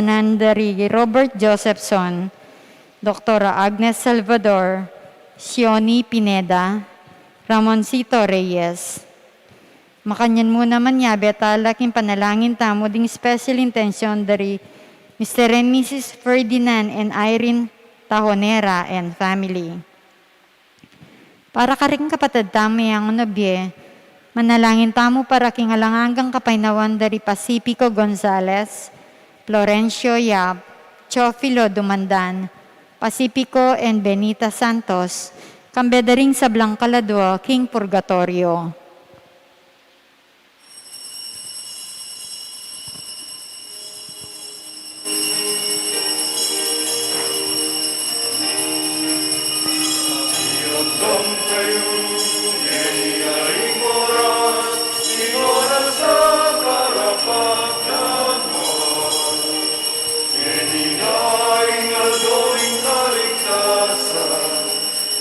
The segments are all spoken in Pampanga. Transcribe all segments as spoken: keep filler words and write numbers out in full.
Nan dari Robert Josephson, Doktora Agnes Salvador, Sioni Pineda, Ramoncito Reyes. Makanyan mu naman yabe tala king panalangin tamu ding special intention dari Mister and Missus Ferdinand and Irene Tajonera and family. Para karing kapatad tamu yang nabie, manalangin tamu para king alang anggang kapaynawan dari Pacifico Gonzalez, Florencio Yap, Teofilo Dumandan, Pacifico and Benita Santos, kambe da ring sablang kaladua king purgatorio.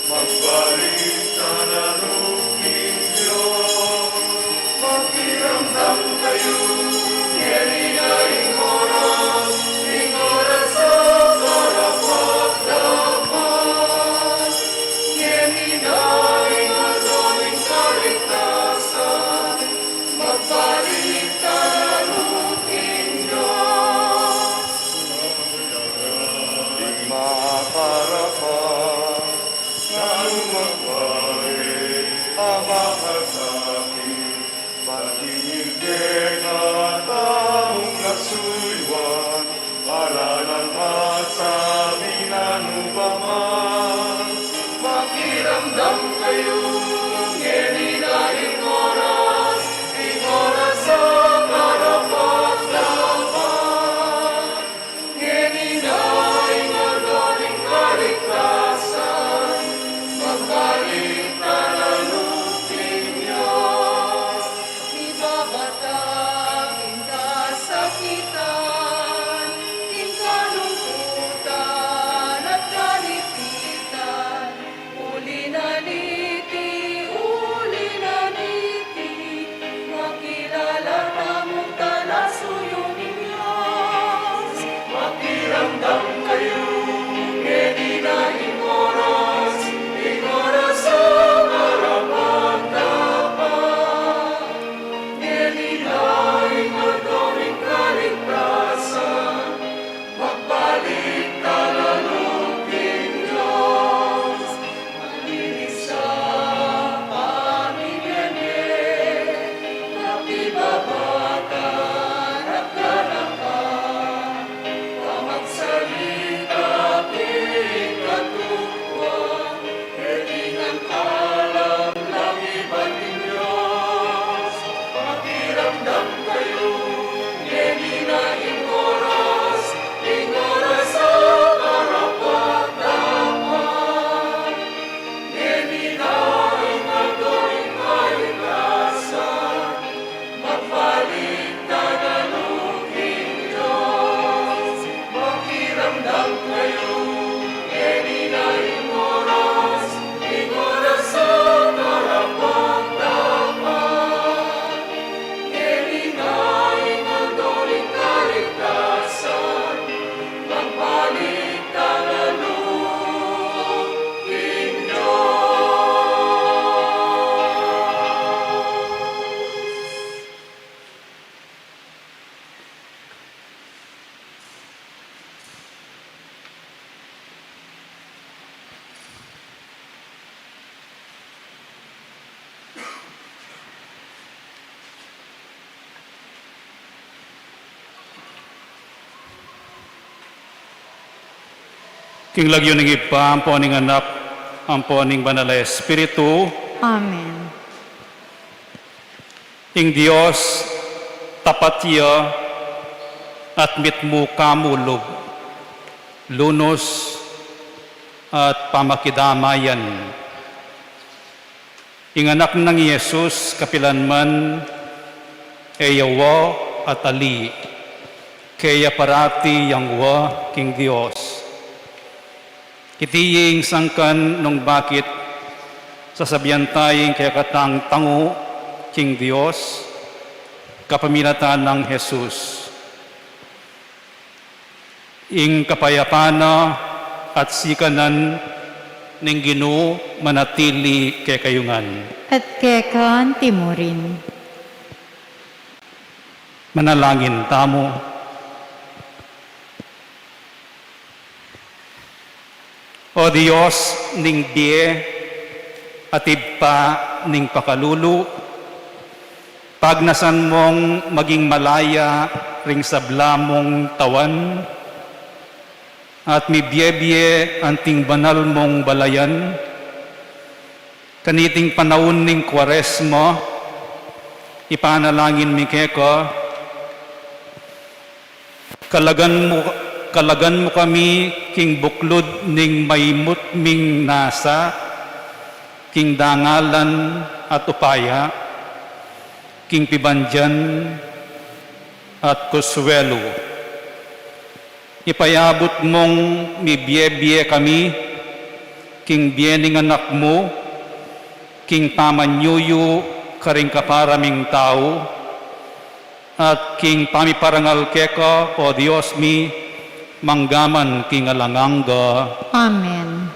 Magbalik tana king Dios, makiramdam kayu, ngeni na ing oras, ing oras a karapat-dapat, ngeni na ing aldo ning kaligtasan, magbalik tana king Dios. Ing makarapat, nanu magbalik a makasakit, ban king ing kekatamung kasuyuan, ala nang masabi nanu pa man. Makiramdam kayu, ngeni na ing oras, ing oras a karapat-dapat. Ngeni na ing aldo ning kaligtasan, magbalik tana king Dios. Mibabata king kasakitan, king kalungkutan at kalipitan. Uli na niti, uli na niti, makilala tamu tana suyu ning Dios. Makiramdam kayu, ngeni na ing oras, ing oras a karapat-dapat. Ngeni na ing aldo ning kaligtasan, magbalik tana king Dios. Manirisa pamimie, makibabata na kanakan, pamagsalita king katutuan, ngeni nang kalam lang ibat king Dios. Makiramdam kayu, ngeni na ing oras, ing oras a karapat-dapat. Ngeni na ing aldo ning kaligtasan, magbalik tana king Dios. Makiramdam kayu, ngeni na ing oras, ing oras a karapat-dapat. Ngeni na ing aldo ning kaligtasan, magbalik tana king Dios. King lagyu ning Ibpa, ampo ning Anak, ampo ning Banal a Espiritu. Amen. Ing Dios tapat ya at mitmu kamu lub, lunus at pamakidamayan. Ing Anak nang i Jesus, kapilan man, e ya wa at ali, keya parati yang wa king Dios. Iti ing sangkan nung bakit sasabian taya ing kekatang tangu king Dios, kapamilatan nang Jesus. Ing kapayapan na at sikanan ning Ginu manatili kekayu ngan. At keka antimurin. Manalangin tamu. O Dios ning bie, at Ibpa ning pakalulu, pagnasan mong maging malaya ring sabla mong tawan, at mibie-bie anting banal mong balayan, kaniting panaun ning Kuaresma, ipanalangin mi keka, kalagan mu, kalagan mu kami king buklud ning maimut ming nasa, king dangalan at upaya, king pibandian at konsuelu. Ipayabut mung mibie-bie kami king bie ning Anak mu, king pamanyuyu karing kapara ming tau, at king pamiparangal keka, O Dios mi, manggaman king alang angga. Amen.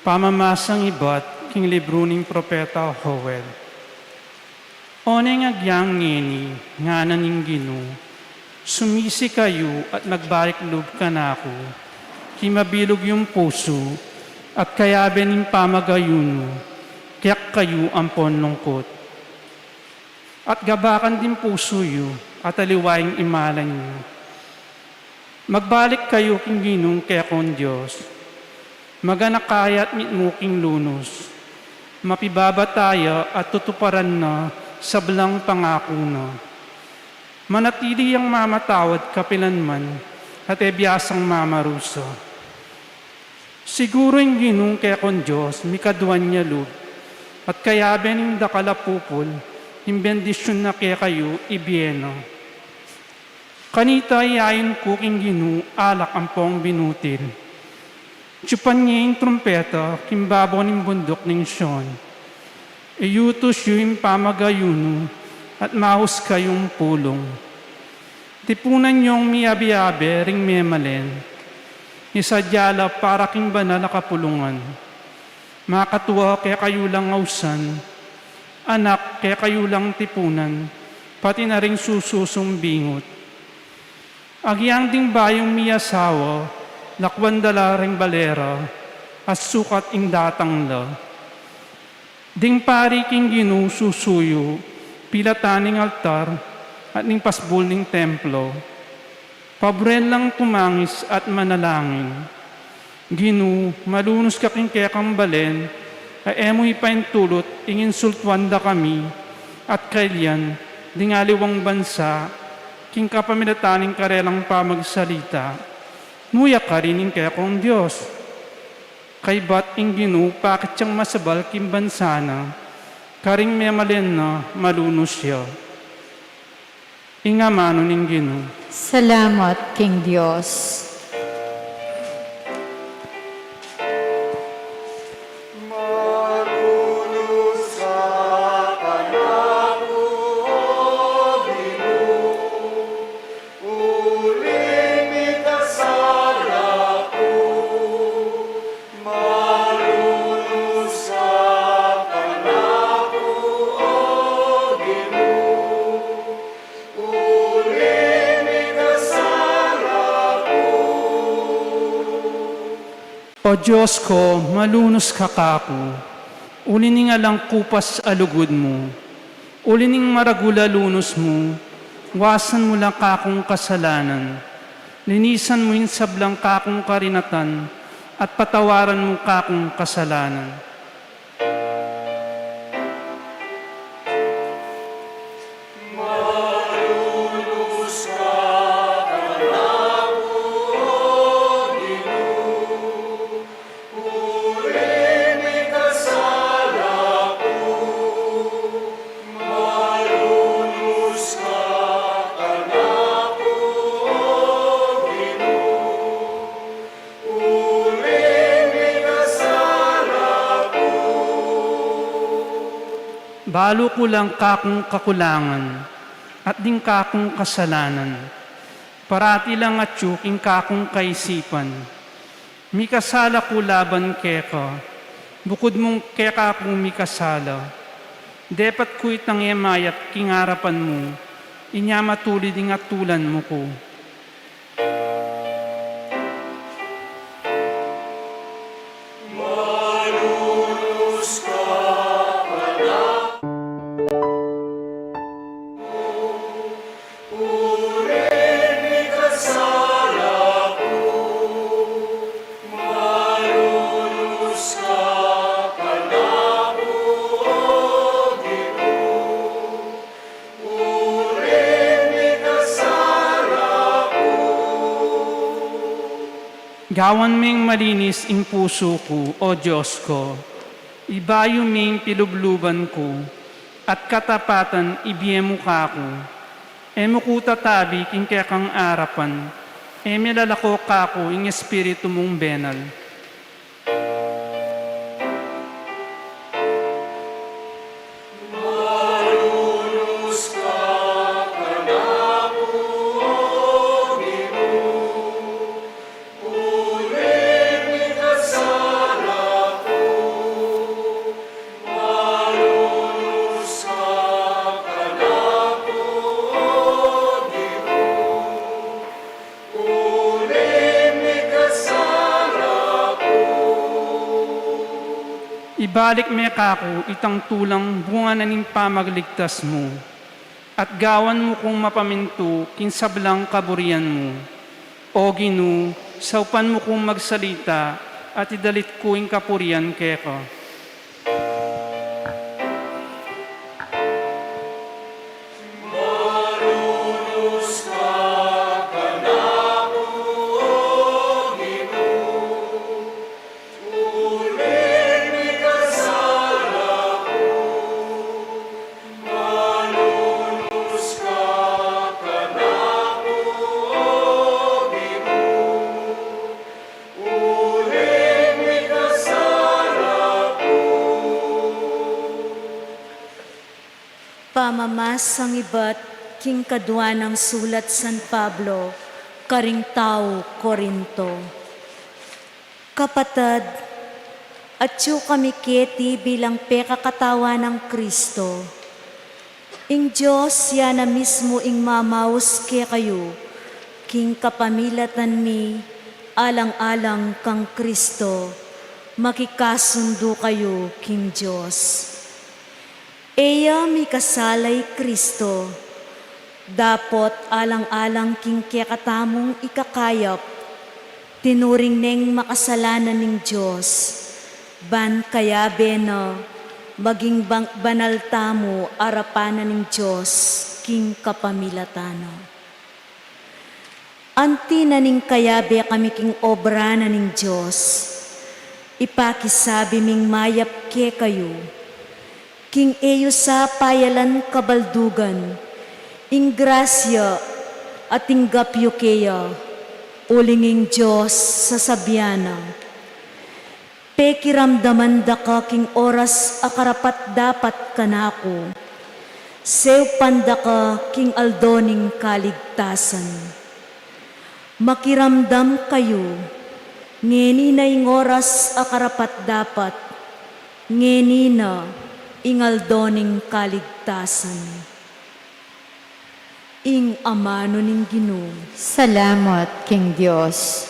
Pamamasang ibat king libru ning propeta Joel. Oneng agyang ngeni, ngana ning Ginu, sumisi kayu at magbalik lub kanaku, king mabilug yung pusu, at kayabe ning pamagayun yu, kekayu ampon lungkut. At gabakan ding pusu yu, at aliwa ing imalan yu. Magbalik kayu king Ginung kekong Dios. Maganaka ya at mitmu king lunus. Mapibabata ya at tutuparan na sablang pangaku na. Manatili yang mamatawad kapilanman at e biasang mamarusa. Siguru ing Ginung kekong Dios, mikaduan ya lub, at kayabe ning dakal a pupul, ing bendisyun na kekayu, ibie na. Kanita iyayun ku king Ginu alak ampong binutil. Tiyupan ye ing trumpeta king babo ning bunduk ning Sion. Iyutus yu ing pamagayun yu at maus kayung pulung. Tipunan yung miyabe-yabe ring memalen. Isadya la para king banal a kapulungan. Makatua kekayu lang ausan, anak kekayu lang tipunan, pati na ring sususung bingut. Agyang ding bayung miyasawa, lakwan da la ring balera, at sukat ing datang la. Ding pari king Ginu susuyu, pilatan ning altar, at ning pasbul ning templo. Paburen lang tumangis at manalangin. Ginu, malunus ka king kekang balen, a e mu ipaintulut ing insultuan da kami, at kailian, ding aliwang bansa, king kapamilatan ning karelang pamagsalita. Muya karin ing kekong Dios. Kaybat ing Ginu, pakit yang masabal king bansa na, karing memalen na, malunus ya. Ing amanu ning Ginu. Salamat king Dios. O Dios ko, malunus ka kaku, uli ning alang kupas a lugud mu, uli ning maragul a lunus mu, wasan mu la kakung kasalanan, linisan mu ing sablang kakung karinatan, at patawaran mu kakung kasalanan. Balu ku lang kakung kakulangan at ding kakung kasalanan. Parati lang atyu king kakung kaisipan. Mikasala ku laban keka, bukud mung keka ku mikasala. Depat ku itang e mayap king arapan mu, inya matulid ing atulan mu ku. Gawan meng malinis ing pusu ku, O Dios ku, ibayu meng pilubluban ku, at katapatan ibie mu kaku. E mu ku tatabi king kekang arapan, e milalako kaku ing Espiritu mung benal. Ibalik me kaku itang tulang bunga na ning pamagligtas mu, at gawan mu kung mapamintu king sablang kaburian mu. O Ginu, saupan mu kung magsalita, at idalit ku ing kapurian keka. Pamamasang ibat king kadua nang sulat San Pablo karing tau Corinto. Kapatad, atyu kami keti bilang pekakatawan nang Kristo. Ing Dios ya na mismu ing mamaus kekayu, king kapamilatan mi, alang-alang kang Kristo, makikasundu kayu king Dios. E ya mikasala i Kristo, dapot alang-alang king kekatamung ikakayap, tinuring neng makasalanan ning Dios, ban kayabe na maging bang-, banal tamu arapan na ning Dios king kapamilatan na. Anti na ning kayabe kami king obra na ning Dios, ipakisabi ming mayap kekayu, king e yu sa payalan kabaldugan ing grasya a tinggap yu keya, uling ing Dios sasabian na. Pekiramdaman da ka king oras a karapat-dapat kanaku, seupan da ka king aldo ning kaligtasan. Makiramdam kayu, ngeni na ing oras a karapat-dapat, ngeni na ing aldo ning kaligtasan. Ing amanu ning Ginu. Salamat king Dios.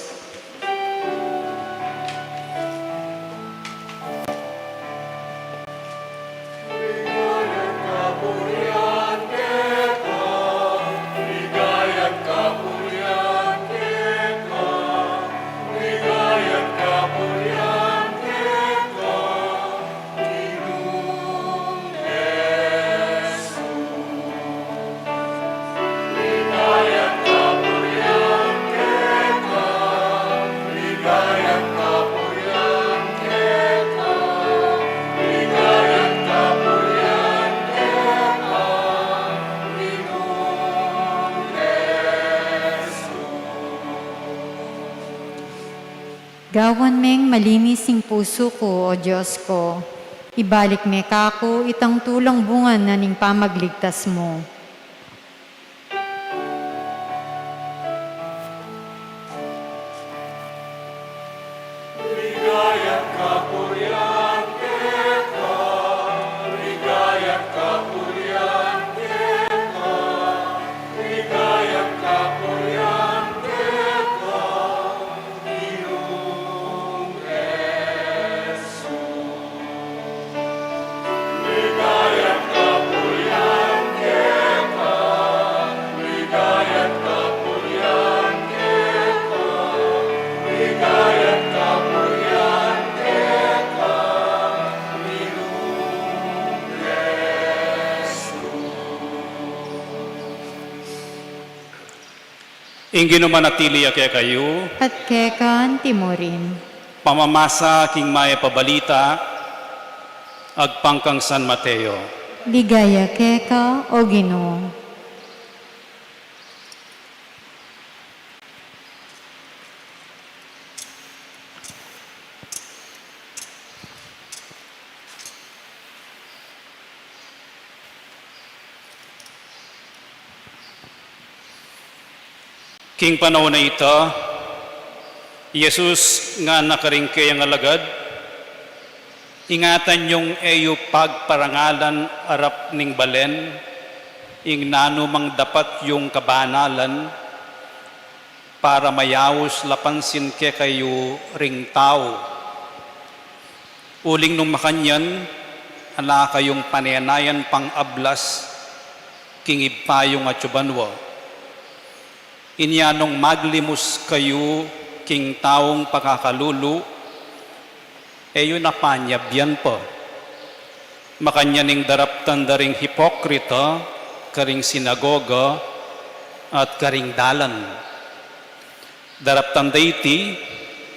Gawan meng malinis ing pusu ku, O Dios ku, Ibalik me kaku itang tulang bunga na ning pamagligtas mu. Ligaya at kapurian keka, ligaya at kapurian keka, ligaya at kapurian keka, Ginung Jesus. Ligaya at kapurian keka, ligaya at kapurian keka, ligaya at kapurian keka, Ginung Jesus. Ing Ginu manatili ya kekayu. At keka antimurin. Pamamasa king Mayap a Balita agpang kang San Mateo. Ligaya keka, O Ginu. King panaun a ita, i Jesus ngana karing kayang alagad, ingatan yung e yu pagparangalan arap ning balen ing nanu mang dapat yung kabanalan, para mayaus la pansin kekayu ring tau. Uling nung makanyan, ala kayung panenayan pang ablas king Ibpa yung atsu banua. Inya nung maglimus kayu king taung pakakalulu, e yu na panyabyan pa. Makanyan ing daraptan da ring hipokrita karing sinagoga at karing dalan. Daraptan da iti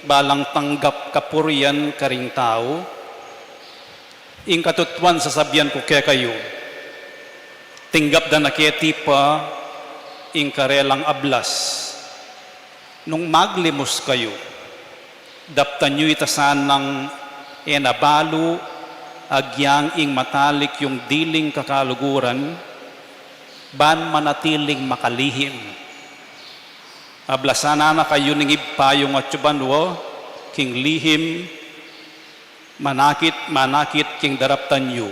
balang tanggap kapurian karing tau. Ing katutuan sasabian ku kekayu, tinggap da na keti pa ing karelang ablas. Nung maglimus kayu, daptan yu ita sanang e na balu agyang ing matalik yung diling kakaluguran, ban manatiling makalihim. Ablasan na kayu ning Ibpa yung atsu banua king lihim manakit manakit king daraptan yu.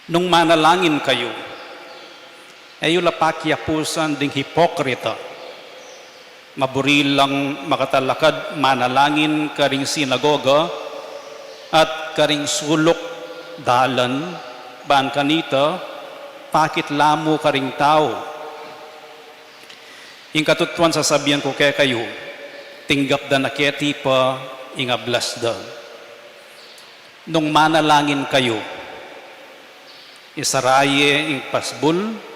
Nung manalangin kayu, e yu la pakiapusan ding hipokrita. Maburi lang makatalakad manalangin karing sinagoga at karing suluk dalan, ban kanita pakit la mu karing tau. Ing katutuan sasabian ku kekayu, tinggap da na keti pa ing ablas da. Nung manalangin kayu, isara ye ing pasbul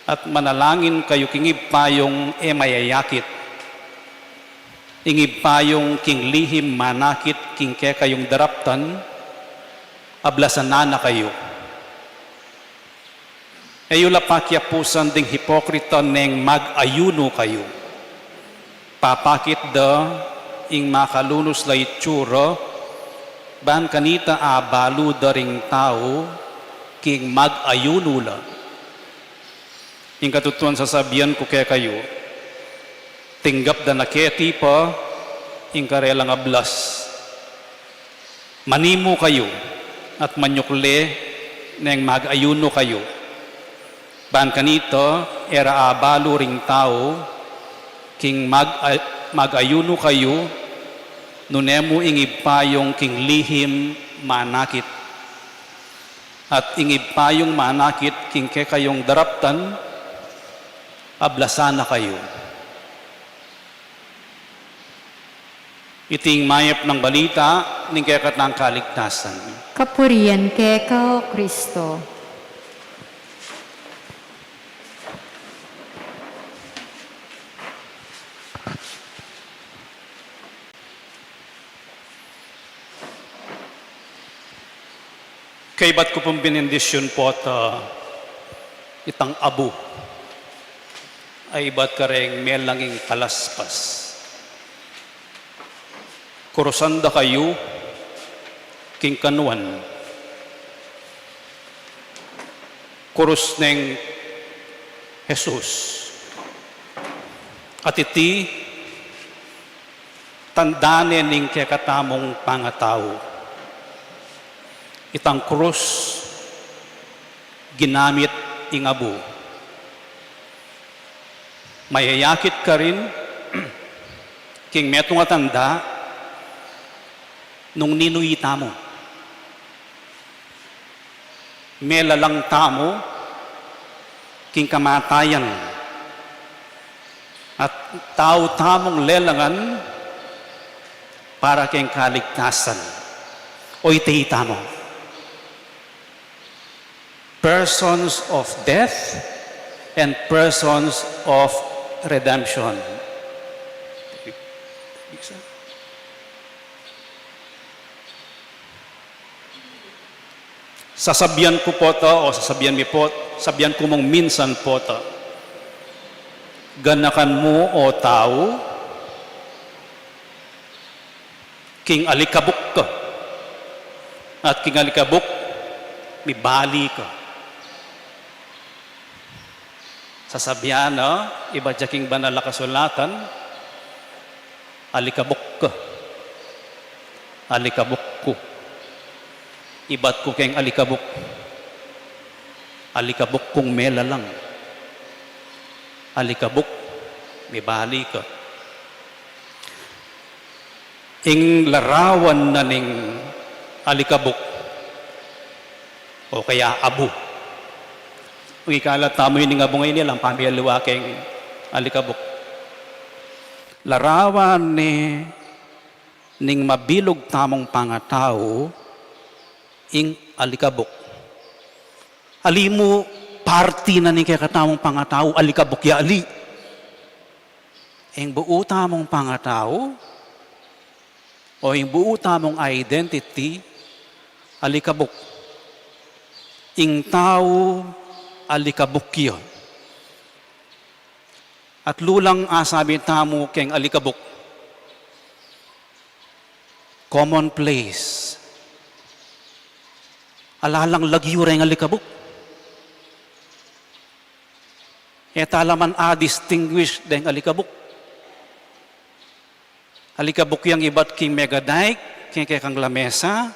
at manalangin kayu king Ibpa yung e mayayakit. Ing Ibpa yung king lihim manakit king kekayung daraptan, ablasan na kayu. E yu la pakiapusan ding hipokrita neng mag-ayunu kayu. Papakit da ing makalunus la itsura, ban kanita abalu da ring tau king mag-ayunu la. Ing katutuan sasabian ku kekayu, tinggap da na keti pa ing karelang ablas. Manimu kayu at manyukle neng mag-ayunu kayu. Ban kanita e ra abalu ring tau king mag-, mag-ayunu kayu, nune mu ing Ibpa yung king lihim manakit. At ing Ibpa yung manakit king kekayung daraptan, ablasan na kayu. Iti ing mayap nang balita ning kekatang kaligtasan. Kapurian keka, O Kristo. Kaibat ku pung benendisyun pu at, ah, itang abu a ibat kareng melanging palaspas. Kurusan da kayu king kanuan, kurus neng Jesus. At iti tanda ne ning kekatamung pangatau. Itang krus ginamit ing abu. Mayayakit karin king metung a tanda nung ninu itamu. Melalang tamu king kamatayan at tau tamung lelangan para king kaligtasan. O iti itamu, persons of death and persons of redemption. Sasabian ku pota, o sasabian mi pot, sabian ku mung minsan pota, ganakan mu, o tau, king alikabuk ka, at king alikabuk mibalik ka. Sasabian na, ibat ya king Banal a Kasulatan, alikabuk ka, alikabuk ku. Ibat ku keng alikabuk, alikabuk kung melalang, alikabuk mibalik ka. Ing larawan na ning alikabuk, o kaya abu. Ing ikala tamu ining abu ngeni, alang pamialiwa keng alikabuk. Larawan ne ning mabilug tamung pangatau ing alikabuk. Ali mu parti na ning kekatamung pangatau, alikabuk ya ali. Ing buu tamung pangatau, o ing buu tamung identity, alikabuk. Ing tau, alikabuk ya. At lulang asabi tamu keng alikabuk, commonplace. Ala lang lagyu reng alikabuk. E ta la man a-distinguish deng alikabuk. Alikabuk yang ibat king megadike, keng kekang lamesa,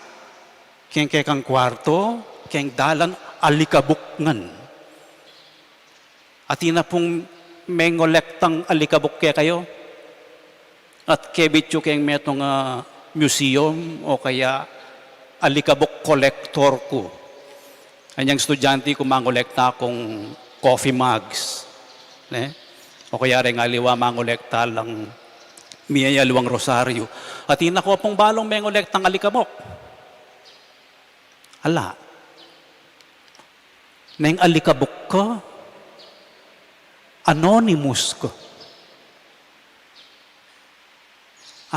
keng kekang kwarto, keng dalan, alikabuk ngan. Atin na pung mengolektang alikabuk kekayu? At kebit yu keng metung a museum o kaya alikabuk kolektor ku. Anyang estudyante ku mangolekta kung coffee mugs, ne? O kaya reng aliwa mangolekta lang miyayaliwang rosaryu. Atin na ku pung balung mengolektang alikabuk? Ala. Neng alikabuk ka, anonymous ka.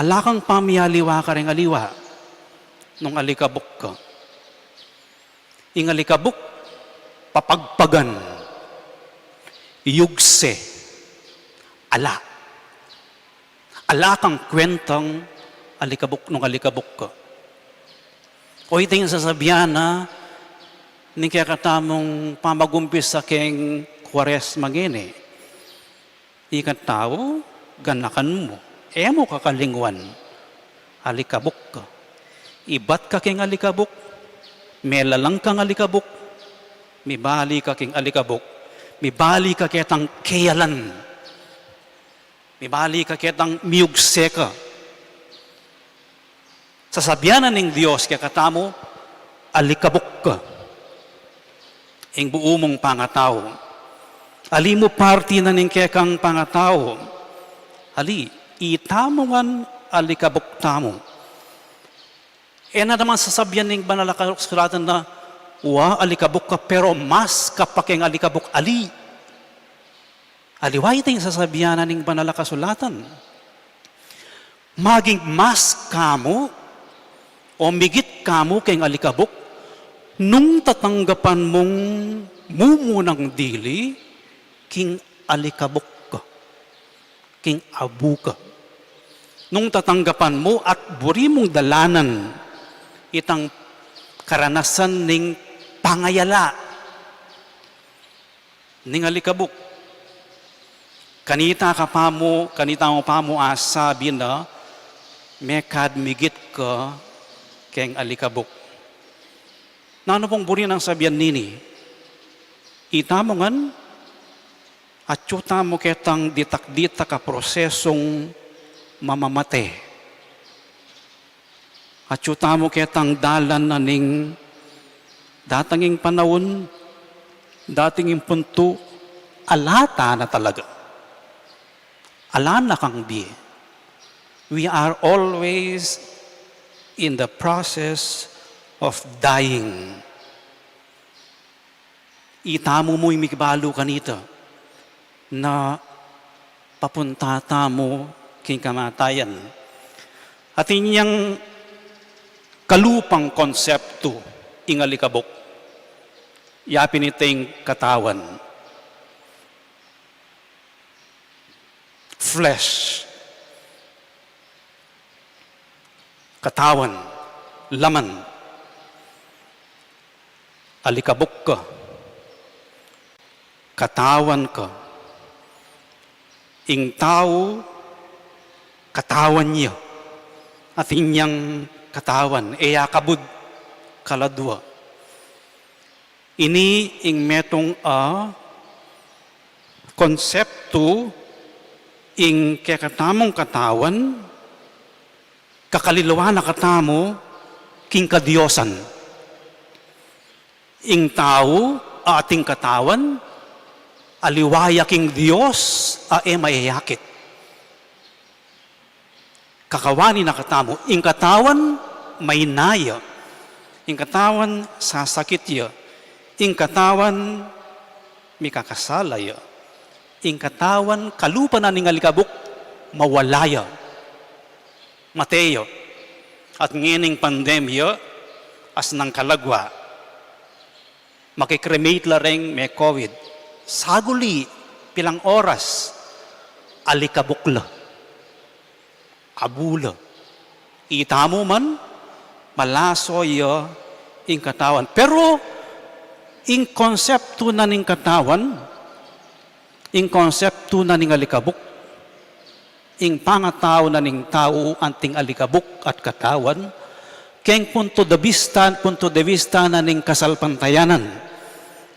Ala kang pamialiwa karing aliwa nung alikabuk ka. Ing alikabuk, papagpagan, yugse, ala. Ala kang kwentang alikabuk nung alikabuk ka. O iti ing sasabian na ning kekatamung pamagumpisa keng Kuaresma ngeni. Ikang tau, ganakan mu, e mu kakalingwan, alikabuk ka. Ibat ka keng alikabuk, melalang kang alikabuk, mibalik ka keng alikabuk, mibalik ka ketang keyalan. Mibalik ka ketang miyugse ka. Sasabian na ning Dios kekatamu, alikabuk ka. Ing buu mung pangatau. Ali mu parti na ning kekang pangatau. Ali, itamu ngan alikabuk tamu. E na naman sasabian ning Banal a Kasulatan na, wa, alikabuk ka, pero mas ka pa keng alikabuk, ali. Aliwa iti ing sasabian na ning Banal a Kasulatan. Maging mas ka mu o migit ka mu keng alikabuk, nung tatanggapan mung mumunang dili king alikabuk ka, king abu ka. Nung tatanggapan mu at buri mung dalanan itang karanasan ning pangayala ning alikabuk. Kanita ka pa mu, kanita mu pa mu asabi na mekad migit ka keng alikabuk. Nanu pung buri nang sabian nini? Itamu ngan, atyu tamu ketang ditak-ditak a prosesung mamamate. Atyu tamu ketang dalan na ning dating ing panaun, dating ing puntu, ala ta na talaga. Ala na kang bie. We are always in the process of dying. Itamu mu ing mikibalu kanita na papunta tamu king kamatayan. At inyang kalupang konseptu ing alikabuk. Ya pin iting katawan. Flesh. Katawan, laman, alikabuk ka, katawan ka, ing tau, katawan ya, at inyang katawan, e ya kabud kaladua. Ini ing metung a konseptu ing kekatamung katawan, kakaliluan na katamu king kadiosan. Ing tau a ating katawan, aliwa ya king Dios a e mayayakit. Kakawani na katamu, ing katawan maina ya, ing katawan sasakit ya, ing katawan mikakasala ya, ing katawan kalupa na ning alikabuk mawala ya, mate ya. At ngening pandemya, as nang kalagwa, maki-cremate la reng me-covid. Saguli, pilang oras, alikabuk la. Abu la. Itamu man, malaso ya ing katawan. Pero, ing konseptu na ning katawan, ing konseptu na ning alikabuk, ing pangatau na ning tau anting alikabuk at katawan, keng punto de vista, punto de vista na ning kasalpantayanan,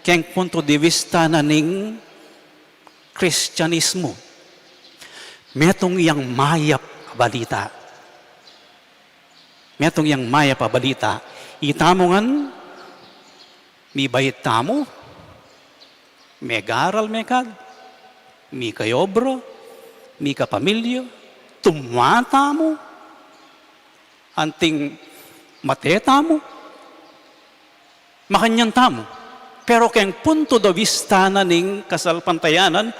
keng punto de vista na ning Kristianismu. Metung yang mayap a balita. Metung yang mayap a balita. Itamu ngan, mibait tamu, megaral mekad, mikayobra, mikapamilya, tumwa tamu, anting mate tamu, makanyan tamu. Pero keng punto de vista na ning kasalpantayanan,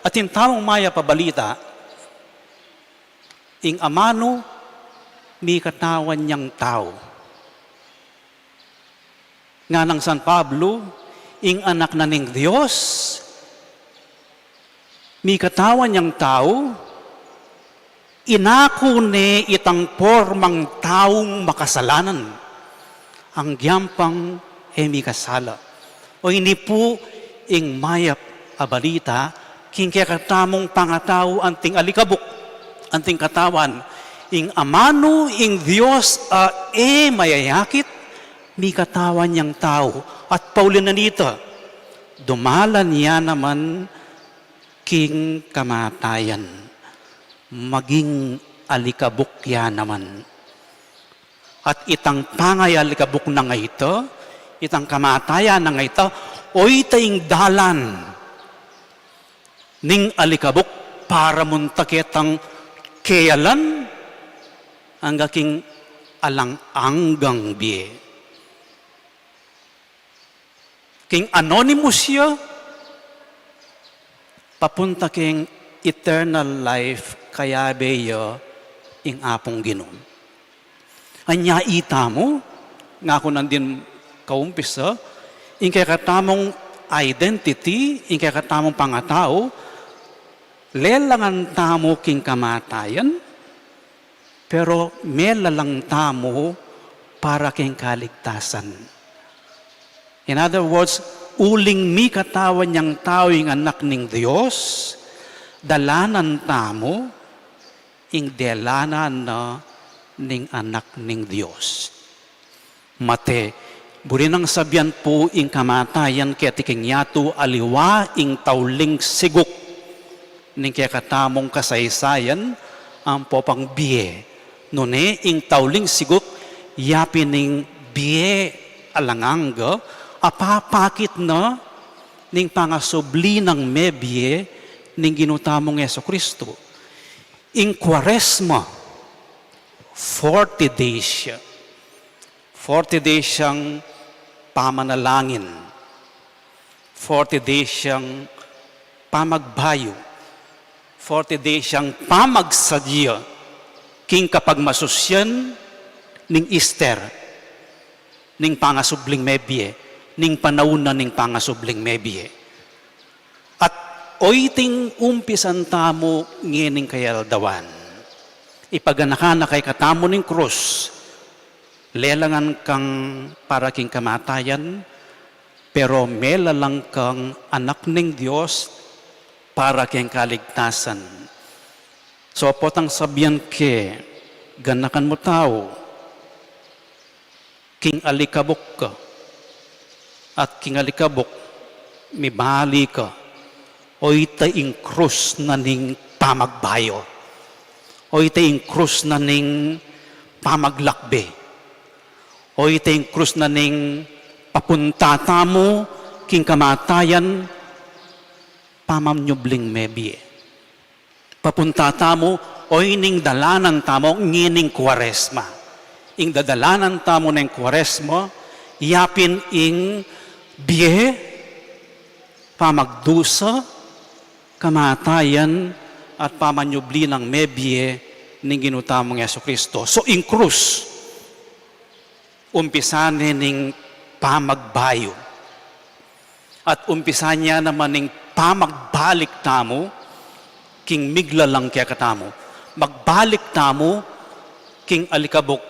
atin tamung mayap a balita, ing amanu, mikatawan yang tau. Nganang San Pablo, ing Anak na ning Dios, mikatawan yang tau, inaku ne itang pormang taung makasalanan, anggyang pang e mikasala. O ini pu ing mayap a balita, king kekatamung pangatau anting alikabuk, anting katawan, ing amanu ing Dios a e mayayakit, mikatawan yang tau, at pauli na nita, dumalan ya naman king kamatayan, maging alikabuk ya naman. At itang pangayalikabuk na nga ita, itang kamatayan na nga ita, o ita ing dalan ning alikabuk para munta ketang keyalan angga king alang anggang bie. King anonymous ya, papunta king eternal life, kayabe ya ing Apung Ginu. Anya itamu, ngaku nandin kaumpisa, ing kekatamung identity, ing kekatamung pangatau, lelangan tamu king kamatayan, pero melalang tamu para king kaligtasan. In other words, uling mikatawan yang tau ing Anak ning Dios, dalanan tamu ing dalanan na ning Anak ning Dios. Mate, buri nang sabian pu ing kamatayan keti king yatu aliwa ing tauling siguk ning kekatamung kasaysayan ampo pang bie. Nune ing tauling siguk yapin ing bie alang angga, apapakit na ning pangasubli nang mebie ning Ginu tamung Jesucristo. Ing Kuaresma, forty days siya. Forty days yang pamanalangin. Forty days yang pamagbayu. Forty days yang pamagsadya king kapagmasusyan ning Easter, ning pangasubling mebie, ning panaun na ning pangasubling mebie. At oyting umpisan tamu ngening kayaldawan. Ipaganakan na kekatamu ning krus, lelangan kang para king kamatayan, pero melalang kang Anak ning Dios para king kaligtasan. So, potang sabian ke, ganakan mu tau, king alikabuk ka, at king alikabuk, mibalik ka, oyta ing krus na ning pamagbayu, oyta ing krus na ning pamaglakbe, oyta ing krus na ning papunta tamu king kamatayan, pamanyubling mebie. Papunta tamu, oyning dalanan tamu ngening Kuaresma. Ing dadalanan tamu neng Kuaresma, yapin ing bie, pamagdusa, kamatayan, at pamanyubli nang mebie ning Ginu tamung Jesucristo. So, ing krus, umpisan ne ning pamagbayu. At umpisan ne naman ning pamagbalik tamu king miglalang kekatamu. Magbalik tamu king alikabuk.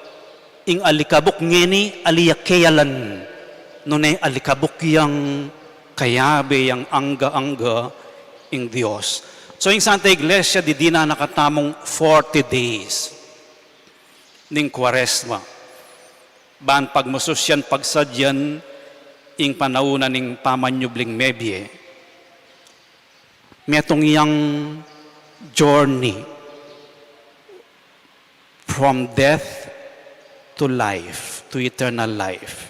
Ing alikabuk ngeni ali ya keyalan. Nune alikabuk yang kayabe yang angga-angga ing Dios. So, ing Santa Iglesia, didinan na katamung forty days ning Kuaresma. Ban pagmasusyan, pagsadyan ing panaun na ning pamanyubling mebie. Metung yang journey from death to life, to eternal life.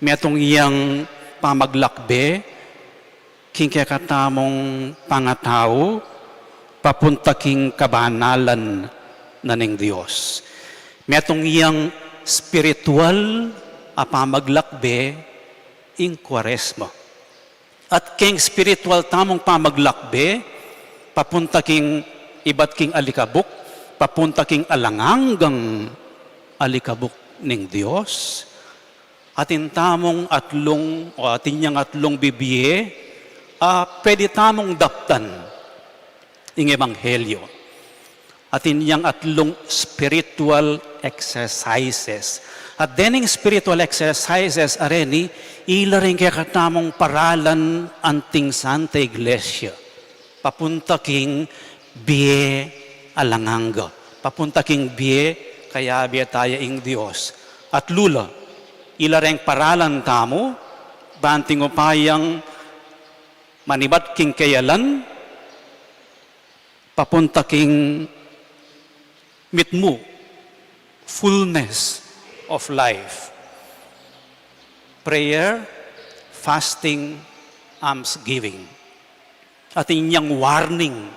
Metung yang pamaglakbe king kekatamung pangatau, papunta king kabanalan na ning Dios. Metung yang spiritual a pamaglakbe ing Kuaresma. At king spiritual tamung pamaglakbe, papunta king ibat king alikabuk, papunta king alang anggang alikabuk ning Dios, atin tamung atlung, o atin yang atlung bibie, a pwede tamung daptan ing ebanghelyo. Atin yang atlung spiritual exercises. At dening spiritual exercises a reni, ila ring kekatamung paralan anting Santa Iglesia. Papunta king bie alang angga. Papunta king bie kayabe taya ing Dios. At lula, ila reng paralan tamu, ban atin upayang manibat king keyalan, papunta king mitmu, fullness of life. Prayer, fasting, almsgiving. Atin yang warning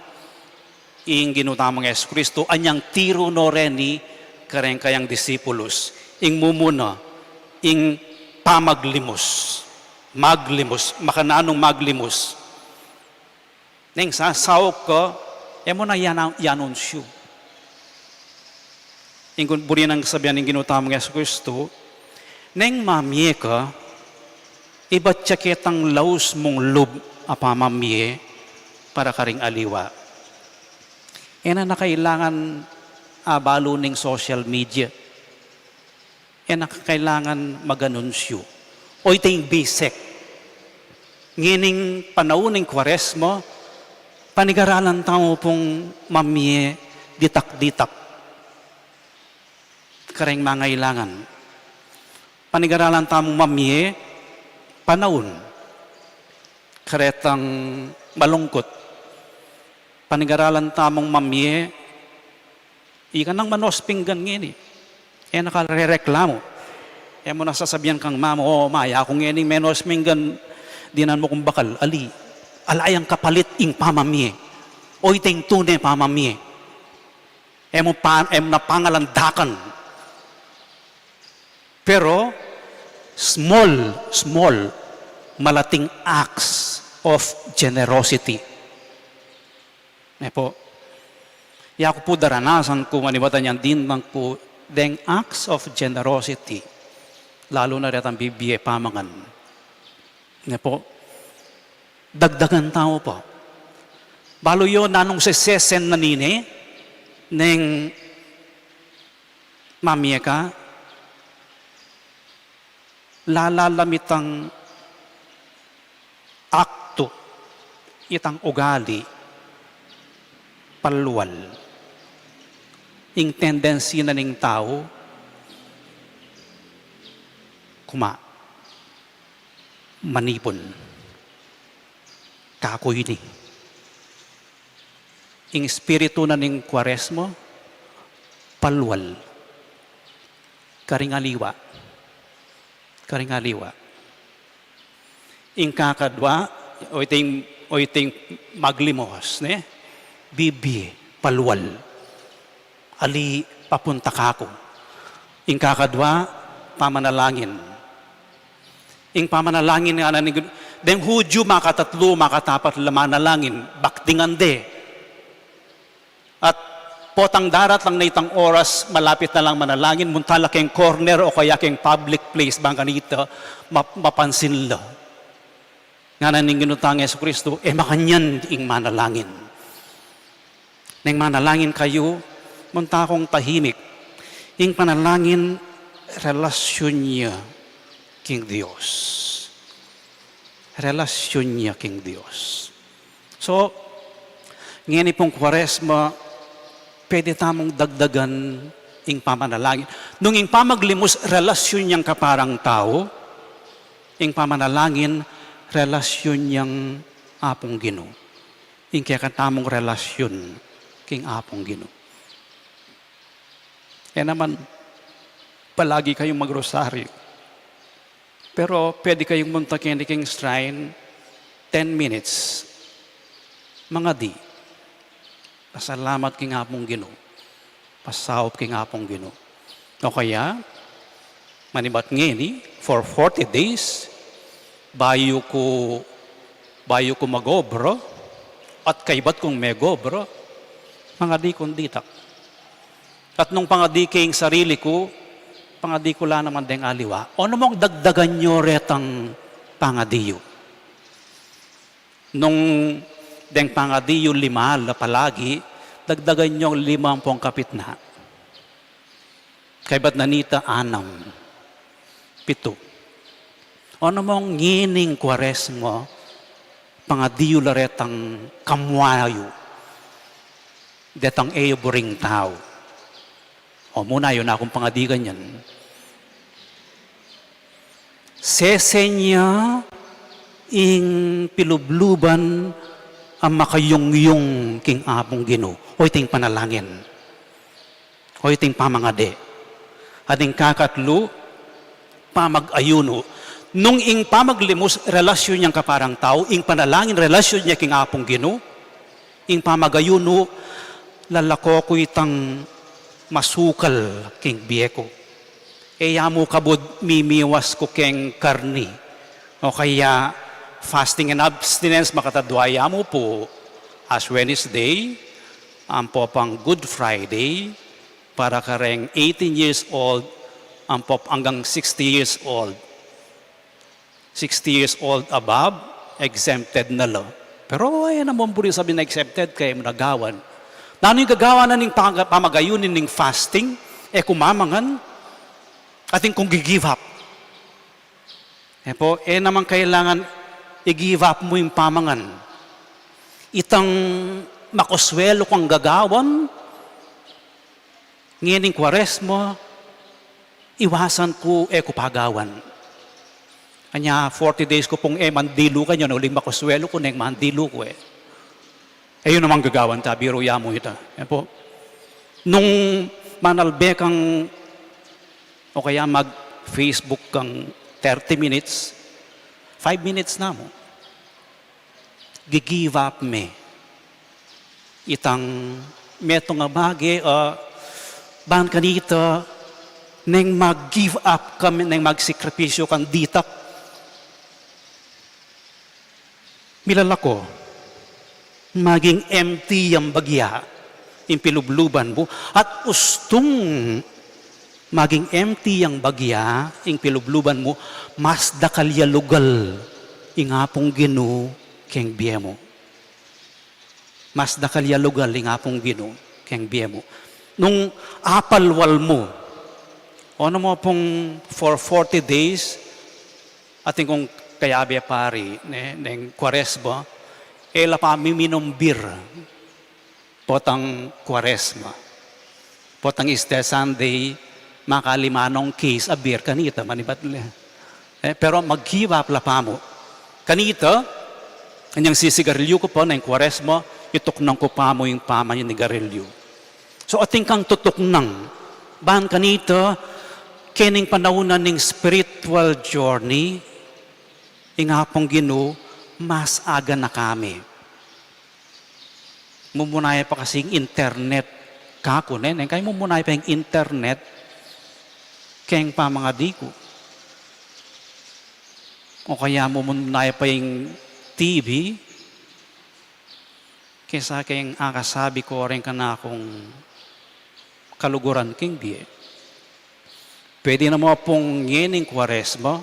ing Ginu tamung Jesucristo, anyang tiru no reni kareng kayang disipulus. Ing mumuna, ing pamaglimus. Maglimus, makananung maglimus. Neng sasauk ka, e mu na iyan-, iyanunsyu. Ing buri nang sabian ning Ginu tamung Jesucristo, neng mamie ka, ibat ya ketang laus mung lub a pamamie para karing aliwa. E na na kailangan abalu ning social media. E na kailangan mag-anunsyu. O ita ing bisek. Ngening panaun ning Kuaresma, panigaralan tamu pung mamie ditak-ditak kareng mangailangan. Panigaralan tamung mamie panaun karetang malungkut. Panigaralan tamung mamie, ika nang manos pinggan ngeni. E na ka rereklamu. E mu na sasabian kang mama, "O, ma, ya ku ngening menos pinggan, dinan mu kung bakal." Ali, ala yang kapalit ing pamamie. O ita ing tune pamamie. E mu pa, e mu na pangalandakan. Pero, small, small, malating acts of generosity. Ne po, ya ku pu daranasan ku, manibatan yang dindang ku, deng acts of generosity, lalu na retang bibie pamangan. Ne po, dagdagan tamu pa. Balu yu nanung sesesen na nine, neng mamie ka, lalalam itang aktu, itang ugali, palual. Ing tendency na ning tau, kuma, manipun. Kaku ini. Ing espiritu na ning Kuaresma, palual. Karing aliwa. Karing aliwa. Ing kakadwa, o iting, o iting maglimos, ne? Bibie, palual. Ali papunta kaku. Ing kakadwa, pamanalangin. Ing pamanalangin ngana ning, deng Hudyu, makatatlu, makatapat la manalangin, baktingan de. At potang daratang na itang oras, malapit na lang manalangin, munta la keng corner o kaya keng public place, bang kanita, map-, mapansin la. Ngana ning Ginu tang Jesucristo, e makanyan ing manalangin. Neng manalangin kayu, munta kung tahimik. Ing panalangin, relasyun ya king Dios. Relasyun ya king Dios. So, ngeni pung Kuaresma, pwede tamung dagdagan ing pamanalangin. Nung ing pamaglimus, relasyun yang kaparang tau, ing pamanalangin, relasyun yang Apung Ginu. Ing kekatamung relasyun king Apung Ginu. E naman, palagi kayung magrosaryu. Pero pwede kayung munta keni king shrine, ten minutes. Mangadi. Pasalamat king Apung Ginu. Pasaup king Apung Ginu. O kaya, manibat ngeni, for forty days, bayu ku, bayu ku mag-obra, at kaybat kung meg-obra, mangadi kung ditak. At nung pangadi ke ing sarili ku, pangadi ku la naman deng aliwa. O, nu mung dagdagan yu retang pangadi yu? Nung deng pangadi yu lima la palagi, dagdagan yu limang pung kapitna. Kaybat na nita, anam, pitu. O, nu mung ngening Kuaresma, pangadi yu la retang kamua yu, detang e yu buring tau. O, muna yu na kung pangadi kanyan. Sesen ya ing pilubluban a makayungyung king Apung Ginu. O, iting panalangin. O, iting pamangadi. At ing kakatlu, pamag-ayunu. Nung ing pamaglimus, relasyun yang kaparang tau, ing panalangin, relasyun ya king Apung Ginu, ing pamag-ayunu, lalako ku itang masukal king bie ku. E ya mu kabud mimiwas ku keng karni. O kaya fasting and abstinence, makatadwa ya mu pu Ash Wednesday, ampo pang Good Friday, para kareng eighteen years old, ampo anggang sixty years old. Sixty years old above, exempted na la. Pero e na mu buri sabyan na exempted, kaya mu na gawan. Nanu ing gagawan na ning pamag-, pamagayunin ning fasting? E ku mamangan. Atin kung gi-give up. E po, e naman kailangan i-give up mu ing pamangan. Itang makuswelu kang gagawan, ngening Kwaresma, iwasan ku e ku pagawan. Anya, forty days ku pung e man dilu kanyan, uling makuswelu ku neng man dilu ku e. E, yu naman gagawan ta, biru ya mu ita. E po, nung manalbe kang, o kaya mag-Facebook kang thirty minutes, five minutes na mu. Gi-give up me. Itang metung a bage, a, ban kanita, neng mag-give up kami, neng magsakripisyu kang ditak. Milalako, maging empty yang bagya ing pilubluban mu, at ustung maging empty yang bagya ing pilubluban mu, mas dakal ya lugal ing Apung Ginu keng bie mu. Mas dakal ya lugal ing Apung Ginu keng bie mu. Nung apalwal mu, o, nung mo pung for forty days, atin kung kayabe pari, ne, neng Kwaresma, e la pa miminum beer potang Kwaresma. Potang Easter Sunday, makalima nong case a beer kanita, manibat le. E, pero mag-give up la pa mu. Kanita, anyang sisigarilyu ku pa neng Kwaresma, ituknang ku pa mu ing pamanigarilyu. So, atin kang tutuknang, ban kanita, kening panaun na ning spiritual journey, ing Apung Ginu, mas aga na kami. Mumuna ya pa kasing internet kaku, ne? Neng kaya mumuna ya pa ing internet keng pamangadi ku. O kaya mumuna ya pa ing T V kesa keng akasabi ku reng kanakung kaluguran keng bie. Pwede na mu pung ngening Kwaresma,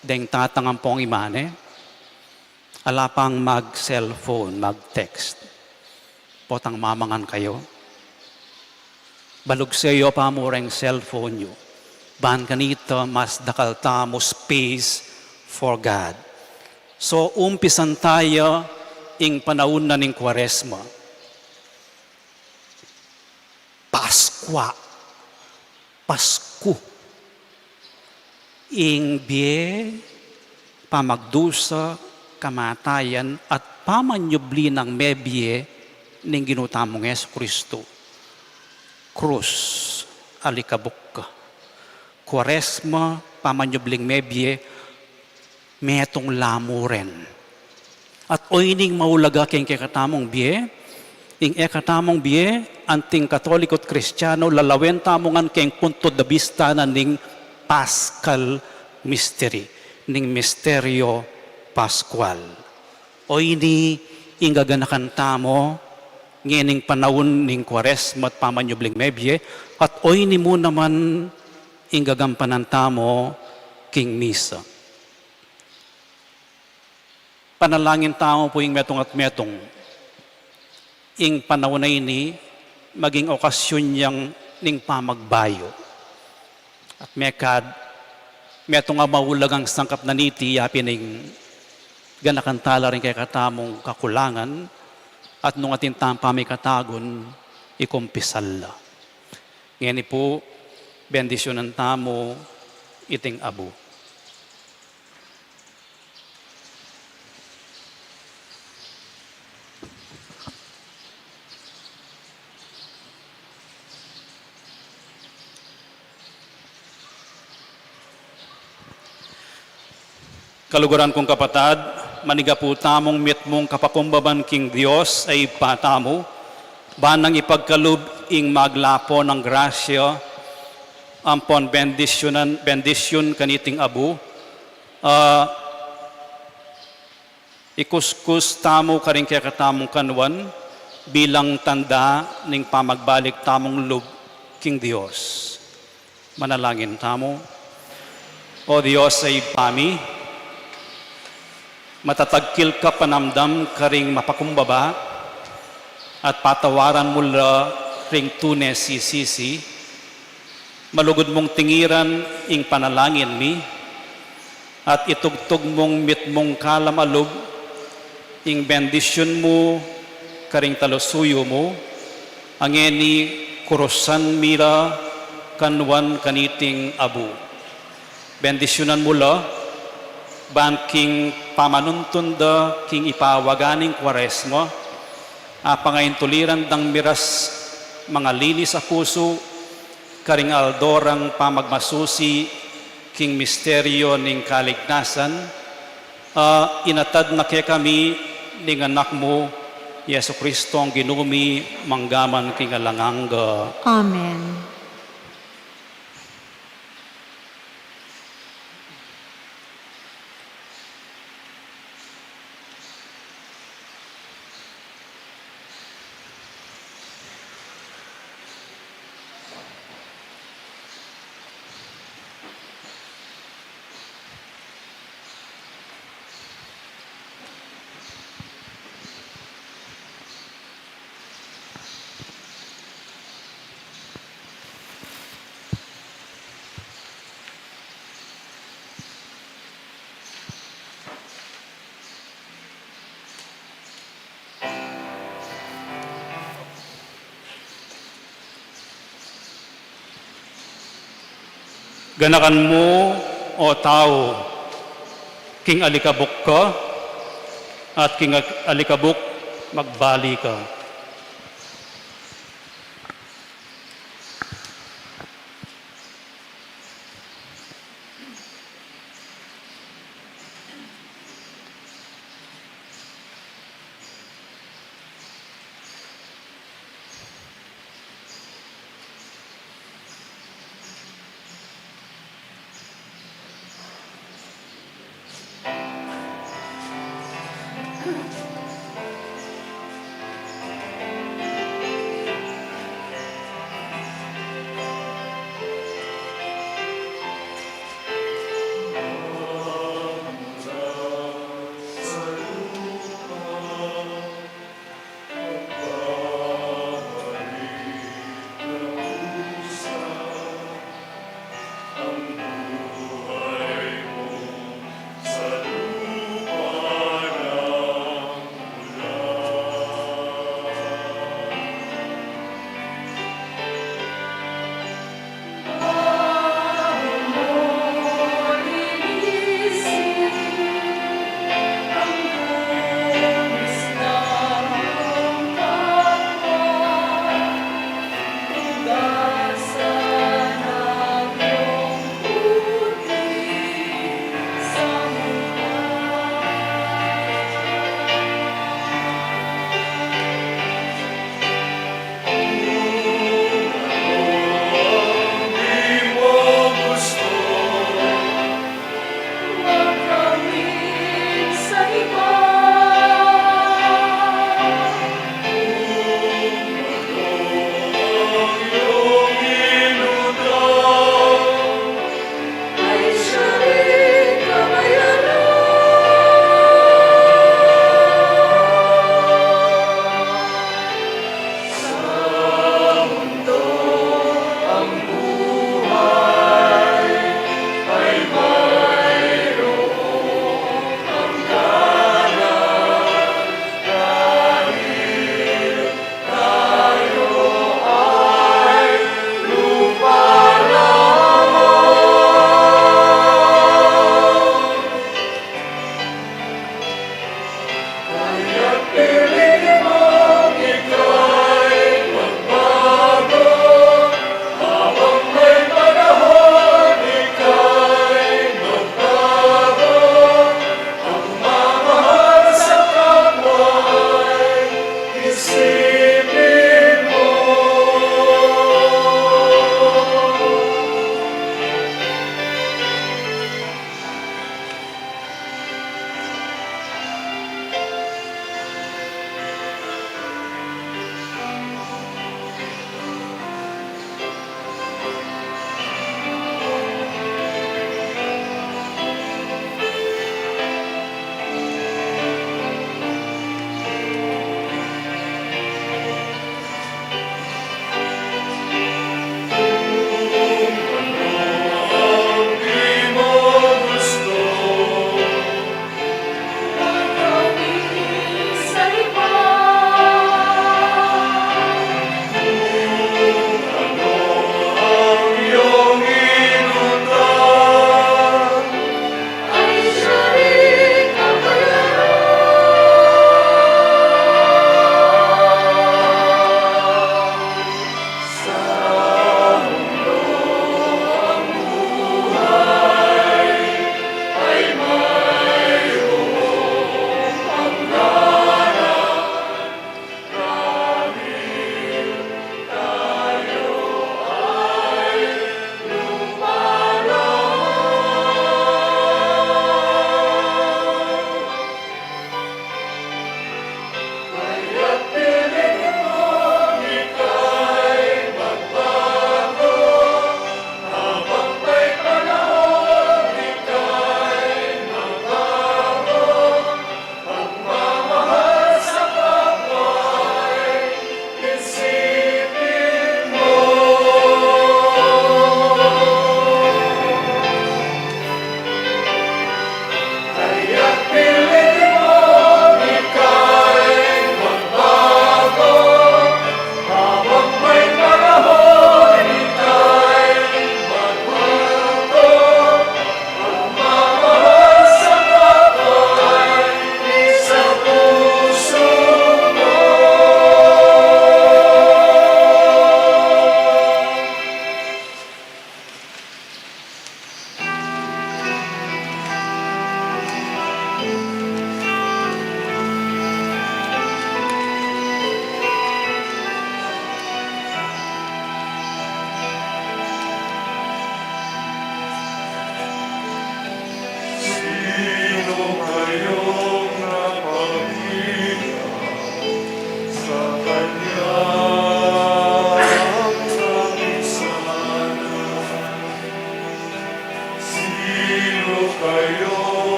deng tatang ampong imane, ala pang mag-cellphone, mag-text. Potang mamangan kayu, balugse yu pa mu reng cellphone yu. Ban kanita mas dakal tamu space for God. So, umpisan taya ing panaun na ning Kwaresma. Paskua, Pasku. Ing bie, pamagdusa, kamatayan, at pamanyubli nang mebie ning Ginu tamung Jesucristo. Krus, alikabuk. Kwaresma, pamanyubling mebie, metung la mu rin. At oyni ing maulaga keng kekatamung bie, ing e katamung bie, anting Katoliko at Kristiano, lalawen tamu ngan keng punto de vista na ning Paschal Mystery, ning misteryo Pascual. Oyni ing gaganakan tamu ngening panaun ning Kwaresma at pamanyubling mebie, at oyni mu naman ing gagampanan tamu king misa. Panalangin tamu pu ing metung at metung, ing panaun a ini maging okasyun yang ning pamagbayu. At mekad, metung a maulagang sangkap na niti, yapin ing ganakan tala ring kekatamung kakulangan, at nung atin tamung pamikatagun, ikumpisal la. Ngeni pu, bendisyunan tamu iting abu. Kaluguran kung kapatad, manigapu tamung mitmung kapakumbaban king Dios a Ibpa tamu, ban nang ipagkalub ing maglapo nang grasya, ampon bendisyunan, bendisyun kaniting abu, a ikuskus tamu karing kekatamung kanuan bilang tanda ning pamagbalik tamung lub king Dios. Manalangin tamu. O Dios a Ibpa mi, matatagkil ka panamdam karing mapakumbaba, at patawaran mu la ring tune sisisi, Malugud mung tingiran ing panalangin mi, at itugtug mung mitmung kalam a lub ing bendisyun mu karing talusuyu mu, a ngeni kurusan mi la kanuan kaniting abu. Bendisyunan mu la, ban king pamanuntun da king ipawaga ning Kuaresma, a pangaintuliran dang miras mangalinis a pusu, karing aldo rang pamagmasusi king misteryo ning kaligtasan, a inatad na kekami ning Anak mu, Jesu Kristong Ginu mi, mangga man king alang angga. Amen. Ganakan mu, o tau, king alikabuk ka, at king ag-, alikabuk magbali ka.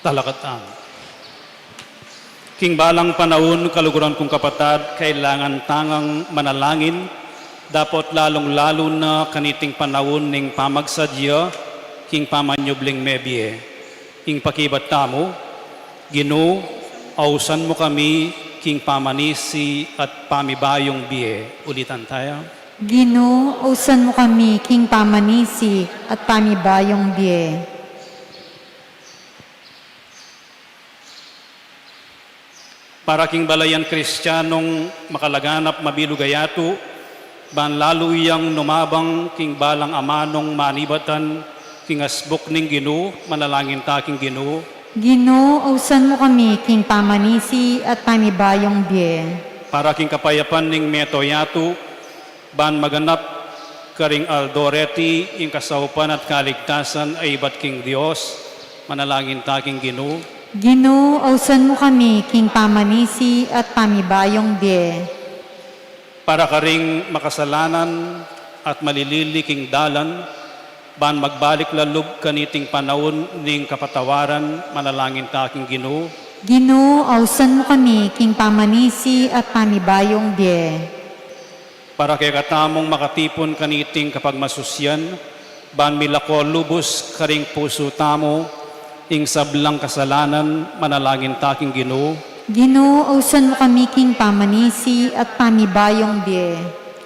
Talakad tamu. King balang panaun, kaluguran kung kapatad, kailangan tang manalangin, dapot lalung-lalu na kaniting panaun ning pamagsadya king pamanyubling mebie. Ing pakibat tamu, Ginu, ausan mu kami king pamanisi at pamibayung bie. Ulitan taya. Ginu, ausan mu kami king pamanisi at pamibayung bie. Para king balayan Kristianong makalaganap mabilug a yatu, ban lalu yang numabang king balang amanung manibatan king asbuk ning Ginu, manalangin ta king Ginu. Ginu, ausan mu kami king pamanisi at pamibayung bie. Para king kapayapan ning meto yatu, ban maganap karing aldo reti ing kasaupan at kaligtasan a ibat king Dios, manalangin ta king Ginu. Ginu, ausan mu kami king pamanisi at pamibayung bie. Para karing makasalanan at malilili king dalan, ban magbalik lalub kaniting panaun ning kapatawaran, manalangin ta king Ginu. Ginu, ausan mu kami king pamanisi at pamibayung bie. Para kekatamung makatipun kaniting kapagmasusian, ban milako lubus karing pusu tamu ing sablang kasalanan, manalangin ta king Ginu. Ginu, ausan mu kami king pamanisi at pamibayung bie.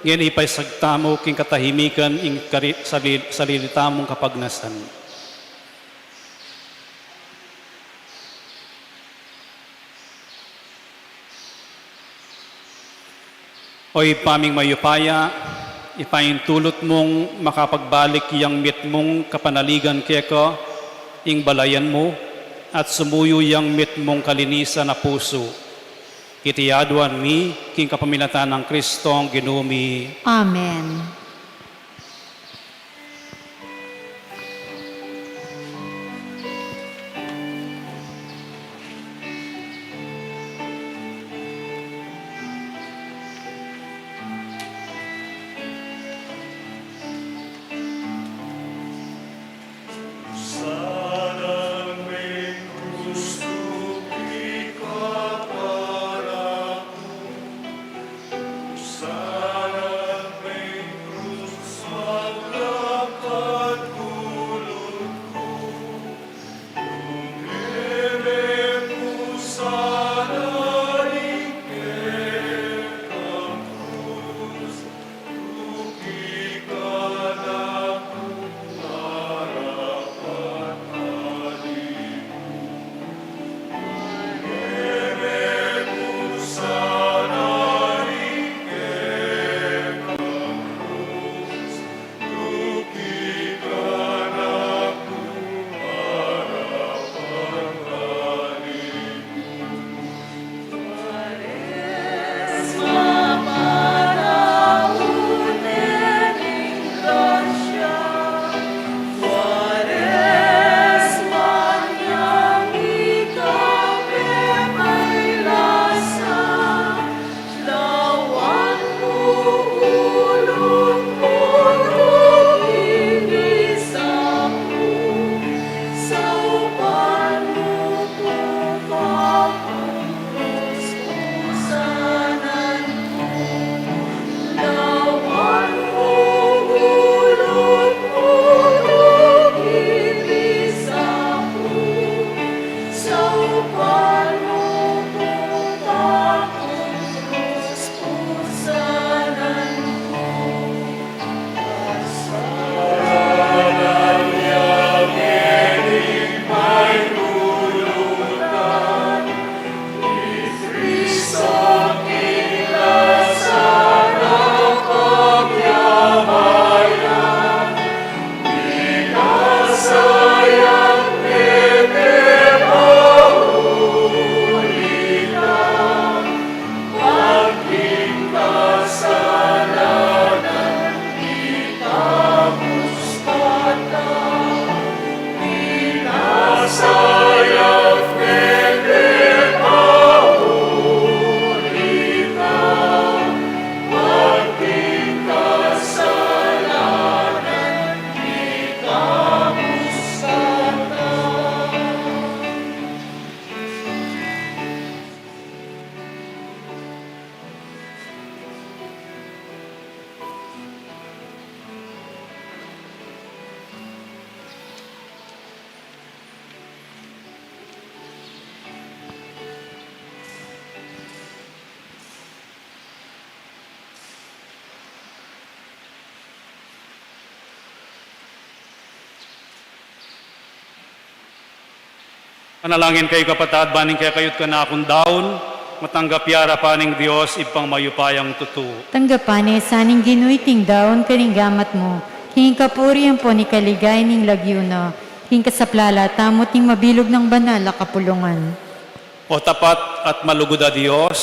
Ngeni ipaisag tamu king katahimikan ing kari-, sarili, sarili tamung kapagnasan. O Ibpa ming mayupaya, ipaintulut mung makapagbalik yang mitmung kapanaligan keka ing balayan mu, at sumuyu yang mitmung kalinisan a pusu. Iti aduan mi king kapamilatan nang Kristong Ginu mi. Amen. Manalangin kayu, kapatad, ban ing kekayu't kanakung daun matanggap ya arapan ning Dios Ibpang mayupayang tutu. Tanggapan ne sa ning Ginu iting daun karing gamat mu, king kapurian ampon king kaligayan ning lagyu na, king kasaplalan tamu at ning mabilug nang banal a kapulungan. O tapat at malugud a Dios,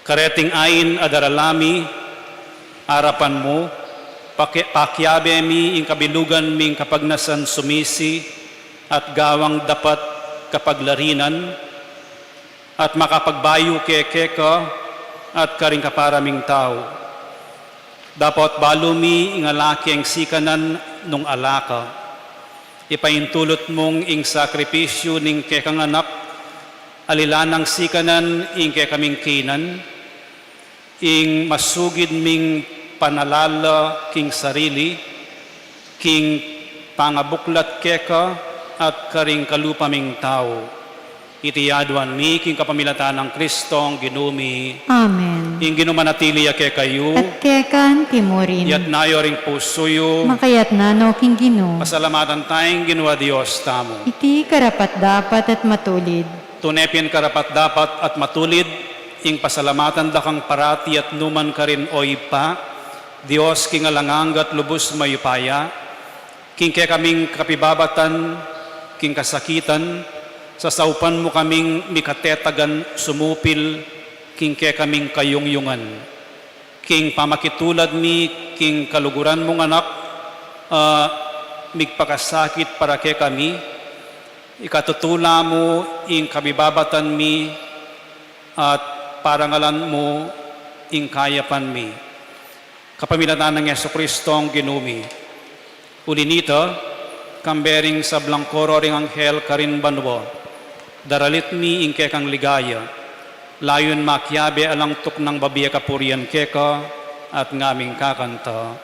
kareting ain a darala mi arapan mu, paki-, pakiabe mi ing kabilugan ming kapagnasan sumisi at gawang dapat kapaglarinan, at makapagbayu ke keka at karing kapara ming tau. Dapot balu mi ing ala keng sikanan nung ala ka. Ipaintulut mung ing sakripisyu ning kekang Anak, alilan nang sikanan ing kekaming kinan, ing masugid ming panalala king sarili, king pangabuklat keka at karing kalupa ming tau. Iti aduan mi king kapamilatan nang Kristong Ginu mi. Amen. Ing Ginu manatili ya kekayu. At keka antimurin. Iyatas yu ring pusu yu. Makayatas no king Ginu. Pasalamatan taya ing Ginu a Dios tamu. Iti karapat-dapat at matulid. Tune pin karapat-dapat at matulid ing pasalamatan da kang parati at nukarin man, o Ibpa, Dios king alang angga at lubus mayupaya, king kekaming kapibabatan king kasakitan, sasaupan mu kaming mikatetagan sumupil king kekaming kayungyungan. King pamakitulad mi king kaluguran mung Anak, a migpakasakit para kekami, ikatutula mu ing kabibabatan mi at parangalan mu ing kayapan mi. Kapamilatan nang Jesucristong Ginu mi. Uli nita, kambe ring sablang koro ring anghel karin banua, daralit mi ing kekang ligaya, layun makiabe alang tuknang babie kapurian keka at ngaming kakanta.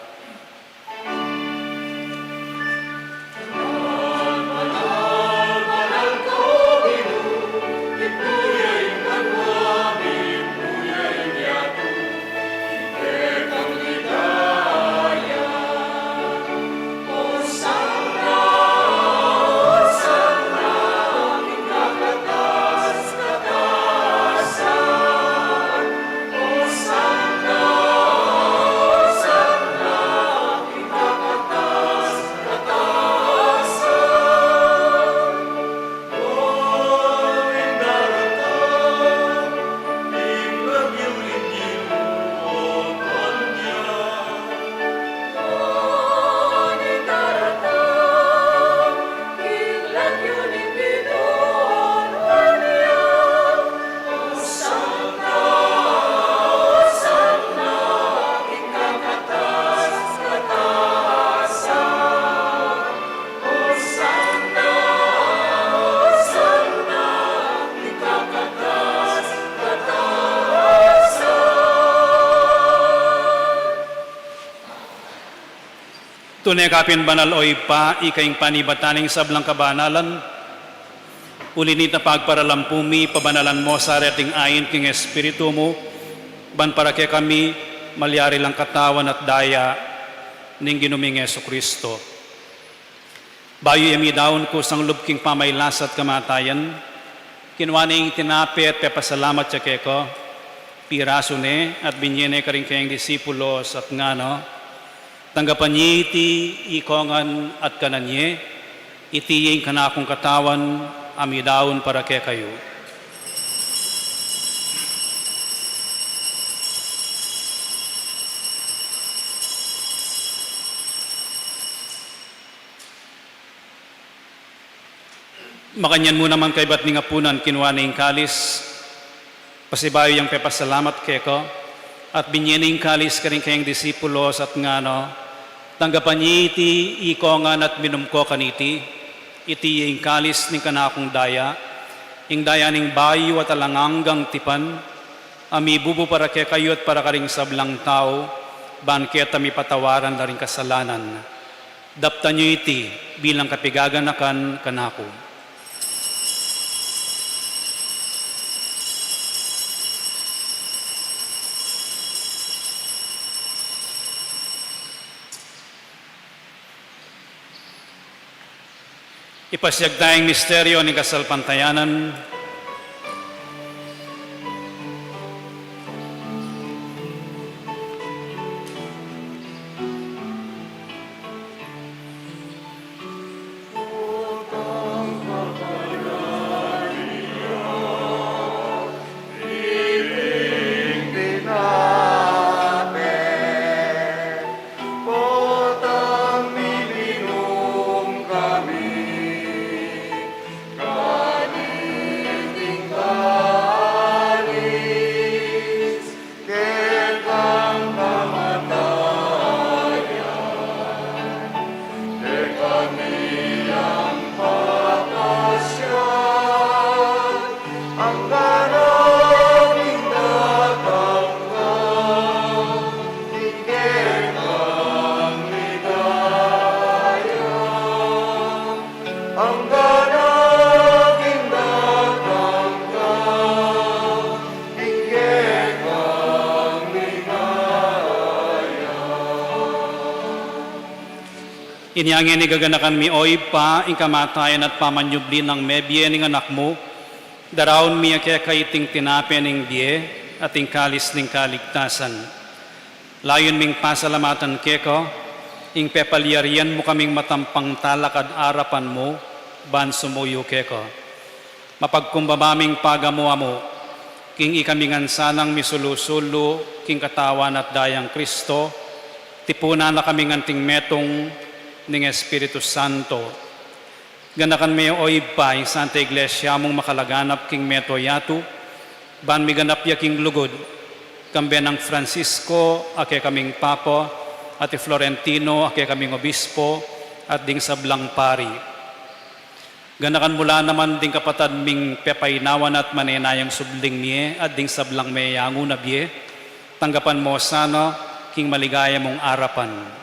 Tune ka pin banal, o Ibpa, ika ing panibatan ning sablang kabanalan. Uli nita, pagparalampu mi, pabanalan mo sa reting ain king Espiritu mu, ban para kekami malyari lang katawan at daya ning Ginu ming Jesucristo. Bayu ya midaun kusang lub king pamailas at kamatayan, kinua ne ing tinape at pepasalamat ya keka, pirasu ne at binye ne karing kayang disipulos at ngana: Tanggapan ye iti ikongan at kanan ye, iti ya ing kanakung katawan a midaun para kekayu. Makanyan mu naman kaybat ning apunan, kinua ne ing kalis, pasibayu yang pepasalamat keka, at binye ne ing kalis karing kayang disipulos at ngana: Tanggapan ye iti ikongan at minum ko kaniti, iti ya ing kalis ning kanakung daya, ing daya ning bayu at alang anggang tipan, a mibubu para kekayu at para karing sablang tau, ban keta mipatawaran la ring kasalanan. Daptan yu iti bilang kapigaganakan kanaku. Ipasiag taya ing misteryo ning kasalpantayanan. Potang miminum kami kaniting kalis, kekang kamatayan, kekang iyang papasyan, angga na king datang ka, king kekang ligaya. Angga na king datang ka, king kekang ligaya. Inya ngeni gaganakan mi, O Ibpa, ing kamatayan at pamanyubli nang mebie ning Anak mu, daraun mi ya keka iting tinape ning bie at ing kalis ning kaligtasan. Layun ming pasalamatan keka ing pepalyarian mu kaming matampang talakad arapan mu ban sumuyu keka. Mapagkumbaba ming pagamu-amu king ikami ngan sanang misulu-sulu king katawan at dayang Kristo, tipunan na kami ngan anting metung ning Espiritu Santo. Ganakan me, O Ibpa, ing Santa Iglesia mung makalaganap king mabilug a yatu, ban miganap ya king lugud, kambe nang Francisco a kekaming Papa, at i Florentino a kekaming Obispo, at ding sablang pari. Ganakan mu la naman ding kapatad ming pepainawa na at manenayang subling mie, at ding sablang meyangu na bie, tanggapan mu sana king maligaya mung arapan.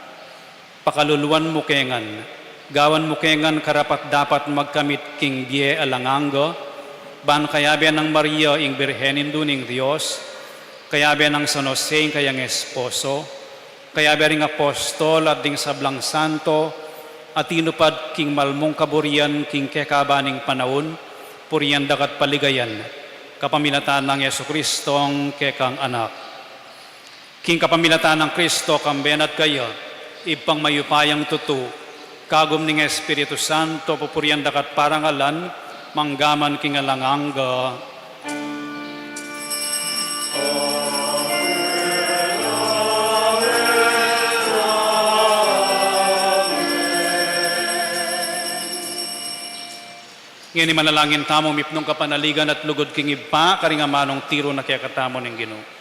Pakaluluan mu ke ngan, gawan mu ke ngan karapat-dapat magkamit king bie alang angga, ban kayabe nang Maria ing Birhen Indu ning Dios, kayabe nang San Jose ing kayang esposo, kayabe ring apostol at ding sablang santo a tinupad king malmung kaburian king kekaban ning panaun, purian da ka at paligayan, kapamilatan nang Jesucristong kekang Anak. King kapamilatan nang Kristo, kambe na at kaya, Ibpang mayupayang tutu, kagum ning Espiritu Santo, pupurian da ka at parangalan, mangga man king alang angga. Ngeni manalangin tamu, mipnung kapanaligan at lugud king Ibpa, karing amanung tiru na kekatamu ning Ginu.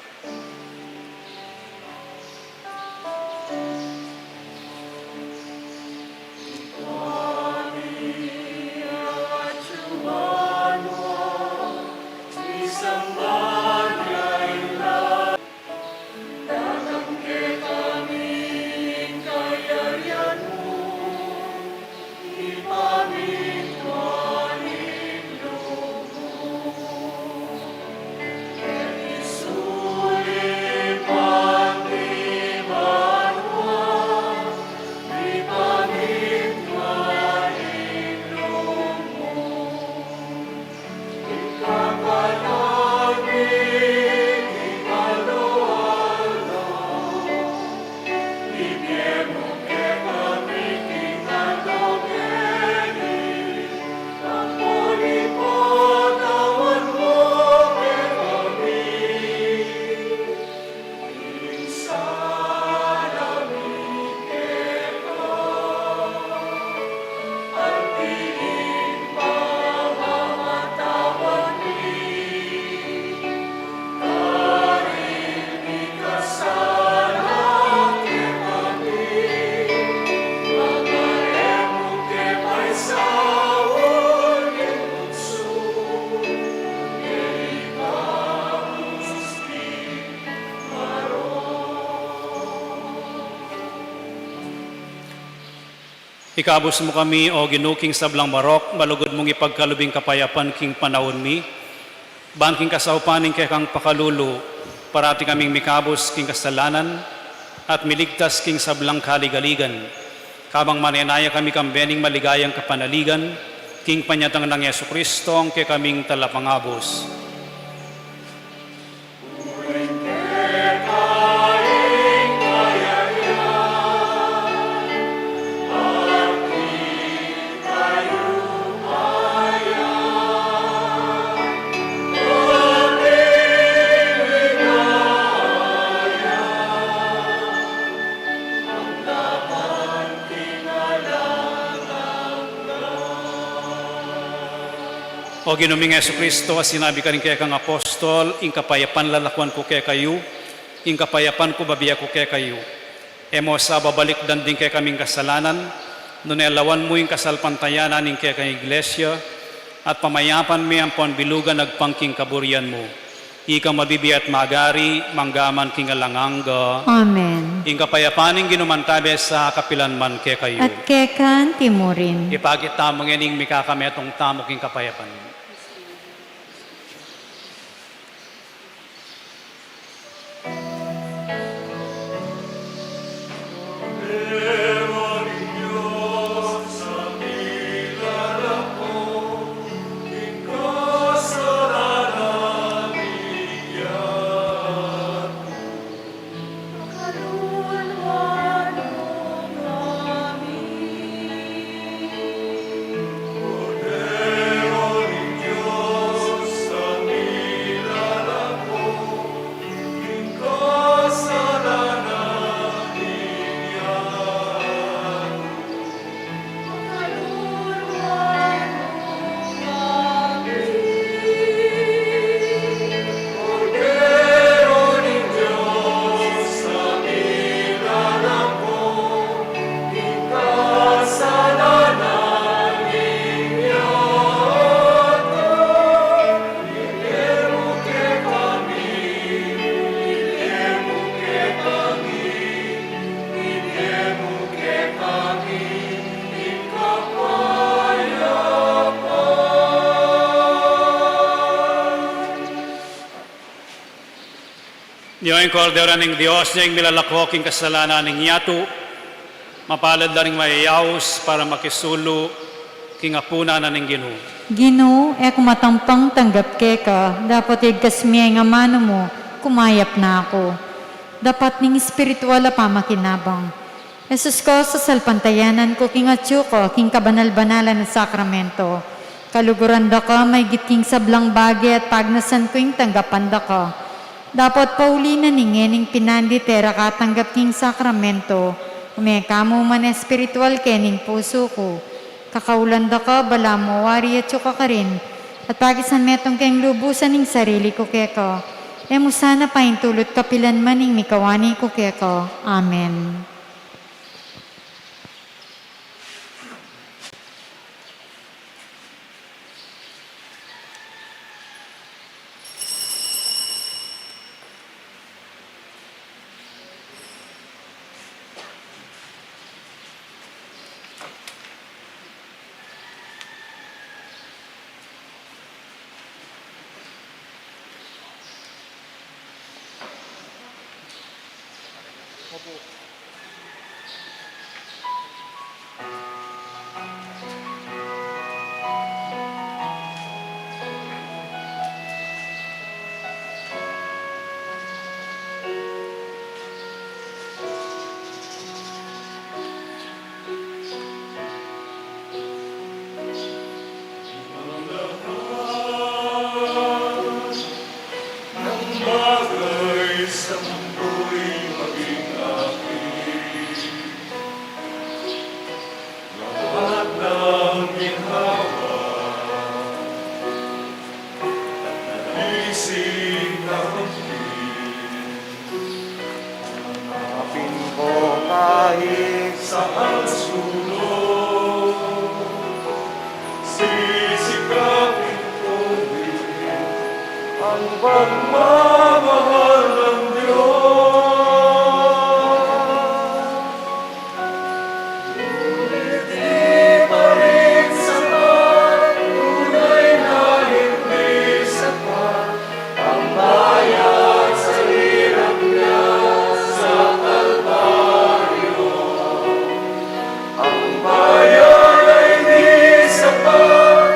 Ikabus mu kami, O Ginu, king sablang marok, malugud mung ipagkalub ing kapayapan king panaun mi, ban king kasaupan ning kekang pakalulu, parati kaming mikabus king kasalanan, at miligtas king sablang kaligaligan. Kabang manenaya kami kambe ning maligayang kapanaligan, Ing panyatang nang Jesucristo, ing kekaming talapangabus. O Ginu ming Jesucristo, a sinabi karing kekang apostol, ing kapayapan lalakuan ku kekayu, ing kapayapan ku bibie ku kekayu. E mu sa babalikdan ding kekaming kasalanan, nune lawan mu ing kasalpantayanan ning kekang Iglesia, at pamayapan me ampon bilugan agpang king kaburian mu. Ika mabibie at magari, mangga man king alang angga. Amen. Ing kapayapan ning Ginu mantabe sa kapilan man kekayu. At keka anti mu rin. Ipakit tamu ngening mikakametung tamu king kapayapan. Nia ing Kordero ning Dios, nia ing milalako king kasalanan ning yatu. Mapalad la ring mayayaus para makisulu king apunan na ning Ginu. Ginu, e ku matampang tanggap keka, dapot igkas me ing amanu mu, kumayap na ku. Dapat ning espiritual a pamakinabang. Jesus ko, sasalpantayanan ku king atyu ka king kabanal-banalan a sakramento. Kaluguran da ka maigit king sablang bage at pagnasan ku ing tanggapan da ka. Dapot pauli na ning ngening pinandit e ra katanggap king sakramento, ume ka mu man espiritual kening pusu ku. Kakaulan da ka, balamu wari atyu ka karin, at pakisan metung keng lubusan ing sarili ku keka. E mu sana paintulut kapilan man ing mikawani ku keka. Amen. Ang lahat ng bagay sa mundo'y maging akin. Lahat ng ginhawa, naisip na akin. Hanapin ko kahit saan sulok, sisikapin ko rin ang pagmamahal ng Diyos. Ngunit di pa rin sapat, tunay na hindi sapat ang bayad sa hirap niya sa Kalbaryo. Ang bayad ay di sapat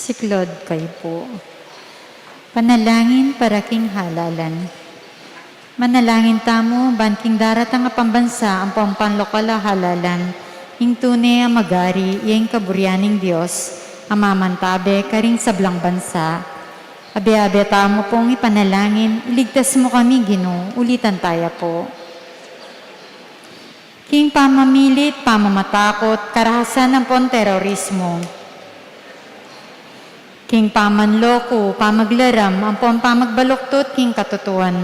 Siklaud kayu pu. Panalangin para king halalan. Manalangin tamu ban king daratang a pambansa ampong panlokal a halalan, ing tune a magari, ya ing kaburian ning Dios a mamantabe karing sablang bansa. Abe-abe tamu pung ipanalangin, iligtas mu kami, Ginu, ulitan taya pu. King pamamilit, pamamatakut, karahasan ampong terorismo. King pamanloko, pamaglaram ampong pamagbaluktut king katutuan.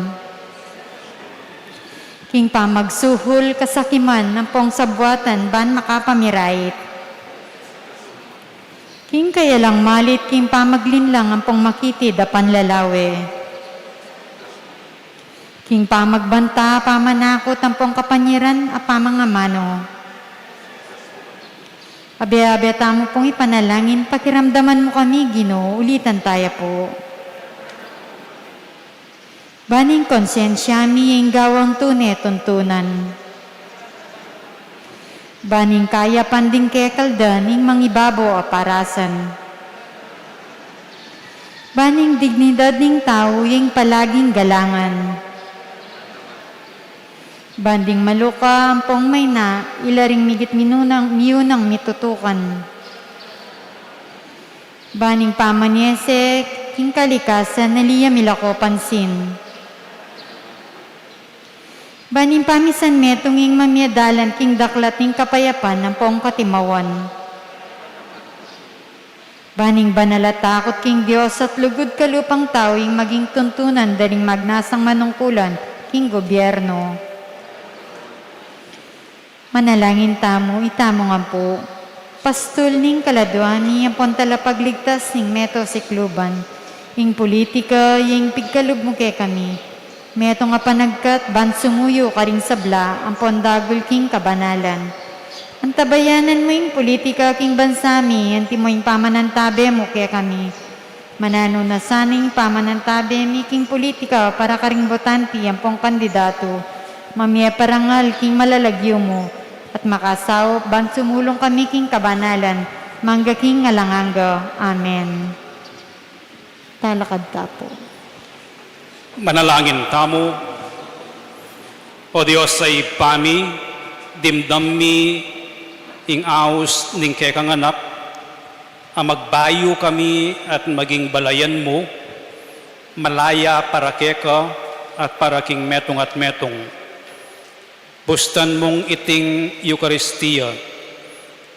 King pamagsuhul, kasakiman ampong sabuatan ban makapamirait. King kayalang malit, king pamaglinlang ampong makitid a panlalawe. King pamagbanta, pamanakut ampong kapanyaran a pamangamanu. Abe-abe tamu pung ipanalangin, pakiramdaman mu kami, Ginu, ulitan taya pu. Ban ing konsensya mi ing gawang tune tuntunan. Ban ing kayapan ding kekaldan ing mangibabo a parasan. Ban ing dignidad ning tau ing palaging galangan. Ban ding maluka ampong mayna, ila ring migit minunang, miyunang mitutukan. Ban ing pamanyesek king kalikasan, ali ya milako pansin. Ban ing pamisan metung ing mamie dalan king daklat ning kapayapan ampong katimawan. Ban ing banal a takut king Dios at lugud kalupang tau ing maging tuntunan da ring magnasang manungkulan king gobyerno. Manalangin tamu, itamu ngan pu. Pastul ning kaladua mi ampong talapagligtas ning meto sikluban. Ing pulitika, ing pigkalub mu kekami. Metung a panagkat ban sumuyu karing sabla ampong dagul king kabanalan. Antabayanan mu ing pulitika king bansa mi, antimo ing pamanantabe mu kekami. Mananu na sana ing pamanantabe mi king pulitika para karing botante ampong kandidatu, mamie parangal king malalagyu mu, at makasaup ban sumulung kami king kabanalan, mangga king alang angga. Amen. Talakad ta pu. Manalangin tamu. O Dios a Ibpa mi, dimdam mi ing aus ning kekang anak, a magbayu kami at maging balayan mu, malaya para keka at para king metung at metung. Bustan mung iting Eukaristia,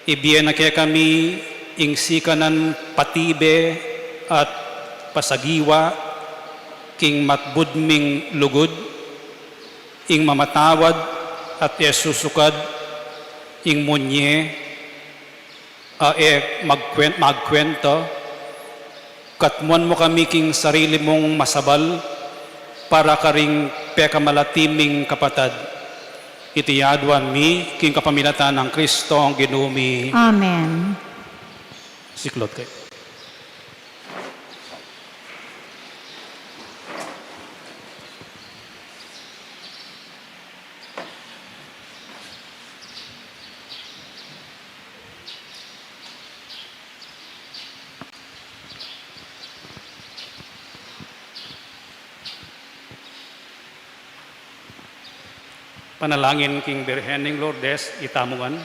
ibie na kekami ing sikanan patibe at pasagiwa king matbud ming lugud, ing mamatawad at e susukad, ing munye a e magkwen-, magkwenta, katmuan mu kami king sarili mung masabal para karing pekamalati ming kapatad. Iti aduan mi king kapamilatan nang Kristong Ginu mi. Amen. Siklaud kayu. Panalangin king Birhen ning Lourdes, itamu ngan.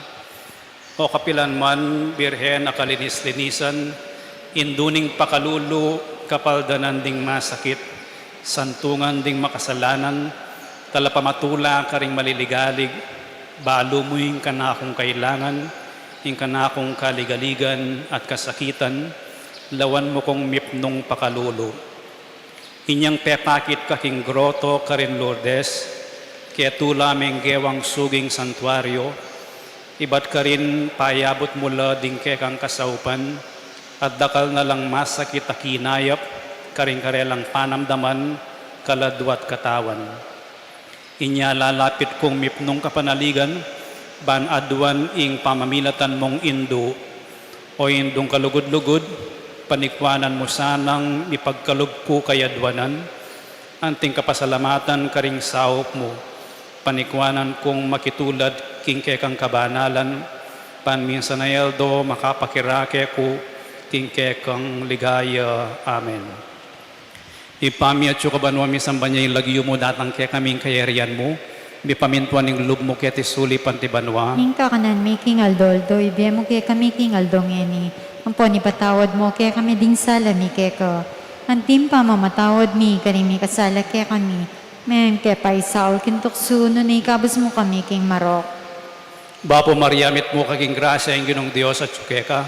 O kapilan man, Birhen a kalinis-linisan, indu ning pakalulu, kapaldanan ding masakit, santungan ding makasalanan, talapamatula karing maliligalig, balu mu ing kanakung kailangan, ing kanakung kaligaligan at kasakitan, lawan mu kung mipnung pakalulu. Inyang pepakit ka king groto karin Lourdes, ketula meng gewang suging santuario, ibat karin payabut mu la ding kekang kasaupan, at dakal na lang masakit a kinayap karing karelang panamdaman, kaladua at katawan. Inya lalapit kung mipnung kapanaligan, ban aduan ing pamamilatan mung indu. O Indung kalugud-lugud, panikuanan mu sanang mipagkalub ku kayaduanan, anting kapasalamatan karing saup mu. Panikuanan kung makitulad king kekang kabanalan, ban minsan a aldo makapakirake ku king kekang ligaya. Amen. Ibpa mi, atsu ka banua, misamban ya ing lagyu mu, datang kekami ing kayarian mu, mipamintuan ing lub mu keti sulip anti banua. Ing kakanan mi king aldo-aldo, ibie mu kekami king aldo ngeni, ampon ipatawad mu kekami ding sala mi keka, anti ing pamamatawad mi karing mikasala kekami, meng ke paisaul king tuksu, nune ikabus mu kami king marok. Bapu Maria, mitmu ka king grasya, ing Ginung Dios atsu keka.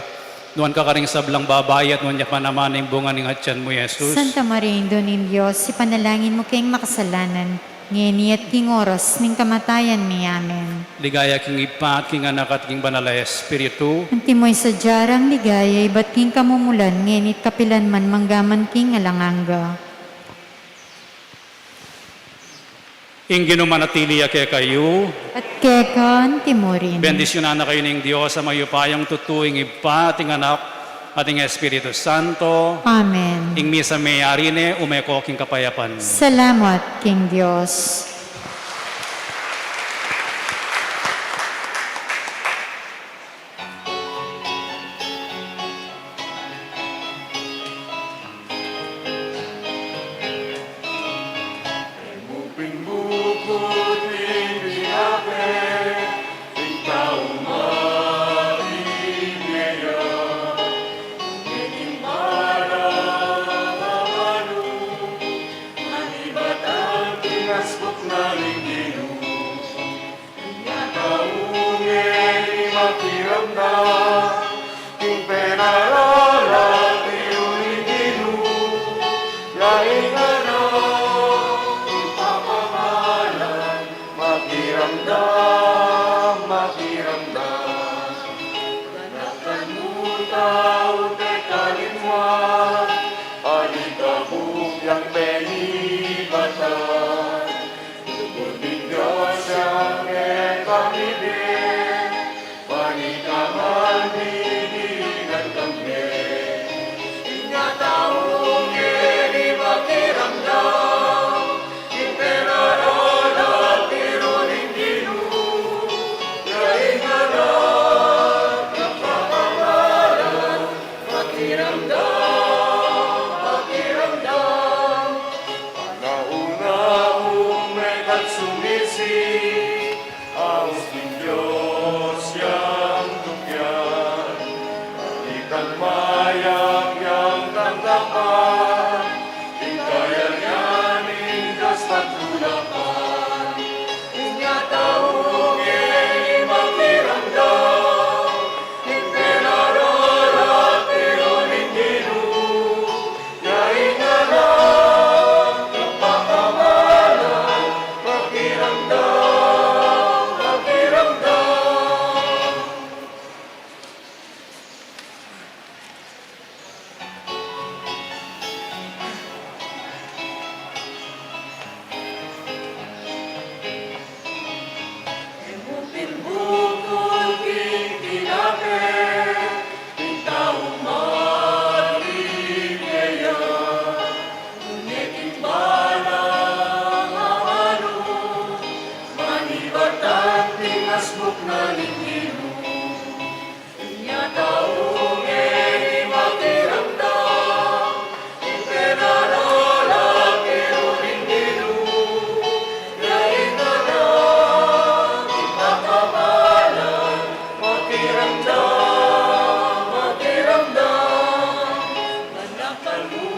Nuan ka karing sablang babai, at nuan ya pa naman ing bunga ning atian mu, Jesus. Santa Maria, Indu ning Dios, ipanalangin mu keng makasalanan, ngeni at king oras ning kamatayan mi. Amen. Ligaya king Ibpa, at king Anak, at king Banal a Espiritu. Antimo ing sadya rang ligaya, ibat king kamumulan, ngeni at kapilan man, mangga man king alang angga. Ing Ginu manatili ya kekayu. At keka mu rin. Bendisyunan na kayu ning Dios a mayupayang tutu, ing Ibpa, at ing Anak, at ing Espiritu Santo. Amen. Ing misa meyari ne, ume ko king kapayapan. Salamat king Dios. Bukut ning binabe, ing tau makimeya, ing bala na balu, manibatan king asbuk na ning Ginu. Inya tau ngeni makiramdam king penaralan tiru ning Ginu, ya ing anak, ing pamamalan, makiramdam, makiramdam. Ganakan mu tau pekalinwa, alikabuk yang penibatan. Lugud ning Dios yang mekamibe, manikaman mi dinan kambe. Inya tau ngeni makiramdam king penaralan tiru ning Ginu, ya ing anak, ing pamamalan, makiramdam, makiramdam. Panaun na umekad sumisi, aus king Dios yang tukyan, balitan mayap yang tanggapan, ing kayarian ning Dios pagtulapan. Inya tau ngeni makiramdam king penaralan tiru ning Ginu, ya ing anak, ing pamamalan, makiramdam, makiramdam. Bukut ning binabe, ing tau makimeya, ing bala na balu, manibatan king asbuk na ning Ginu. Inya tau ngeni makiramdam king penaralan tiru ning Ginu, ya ing anak, ing pamamalan, makiramdam, makiramdam. Ganakan mu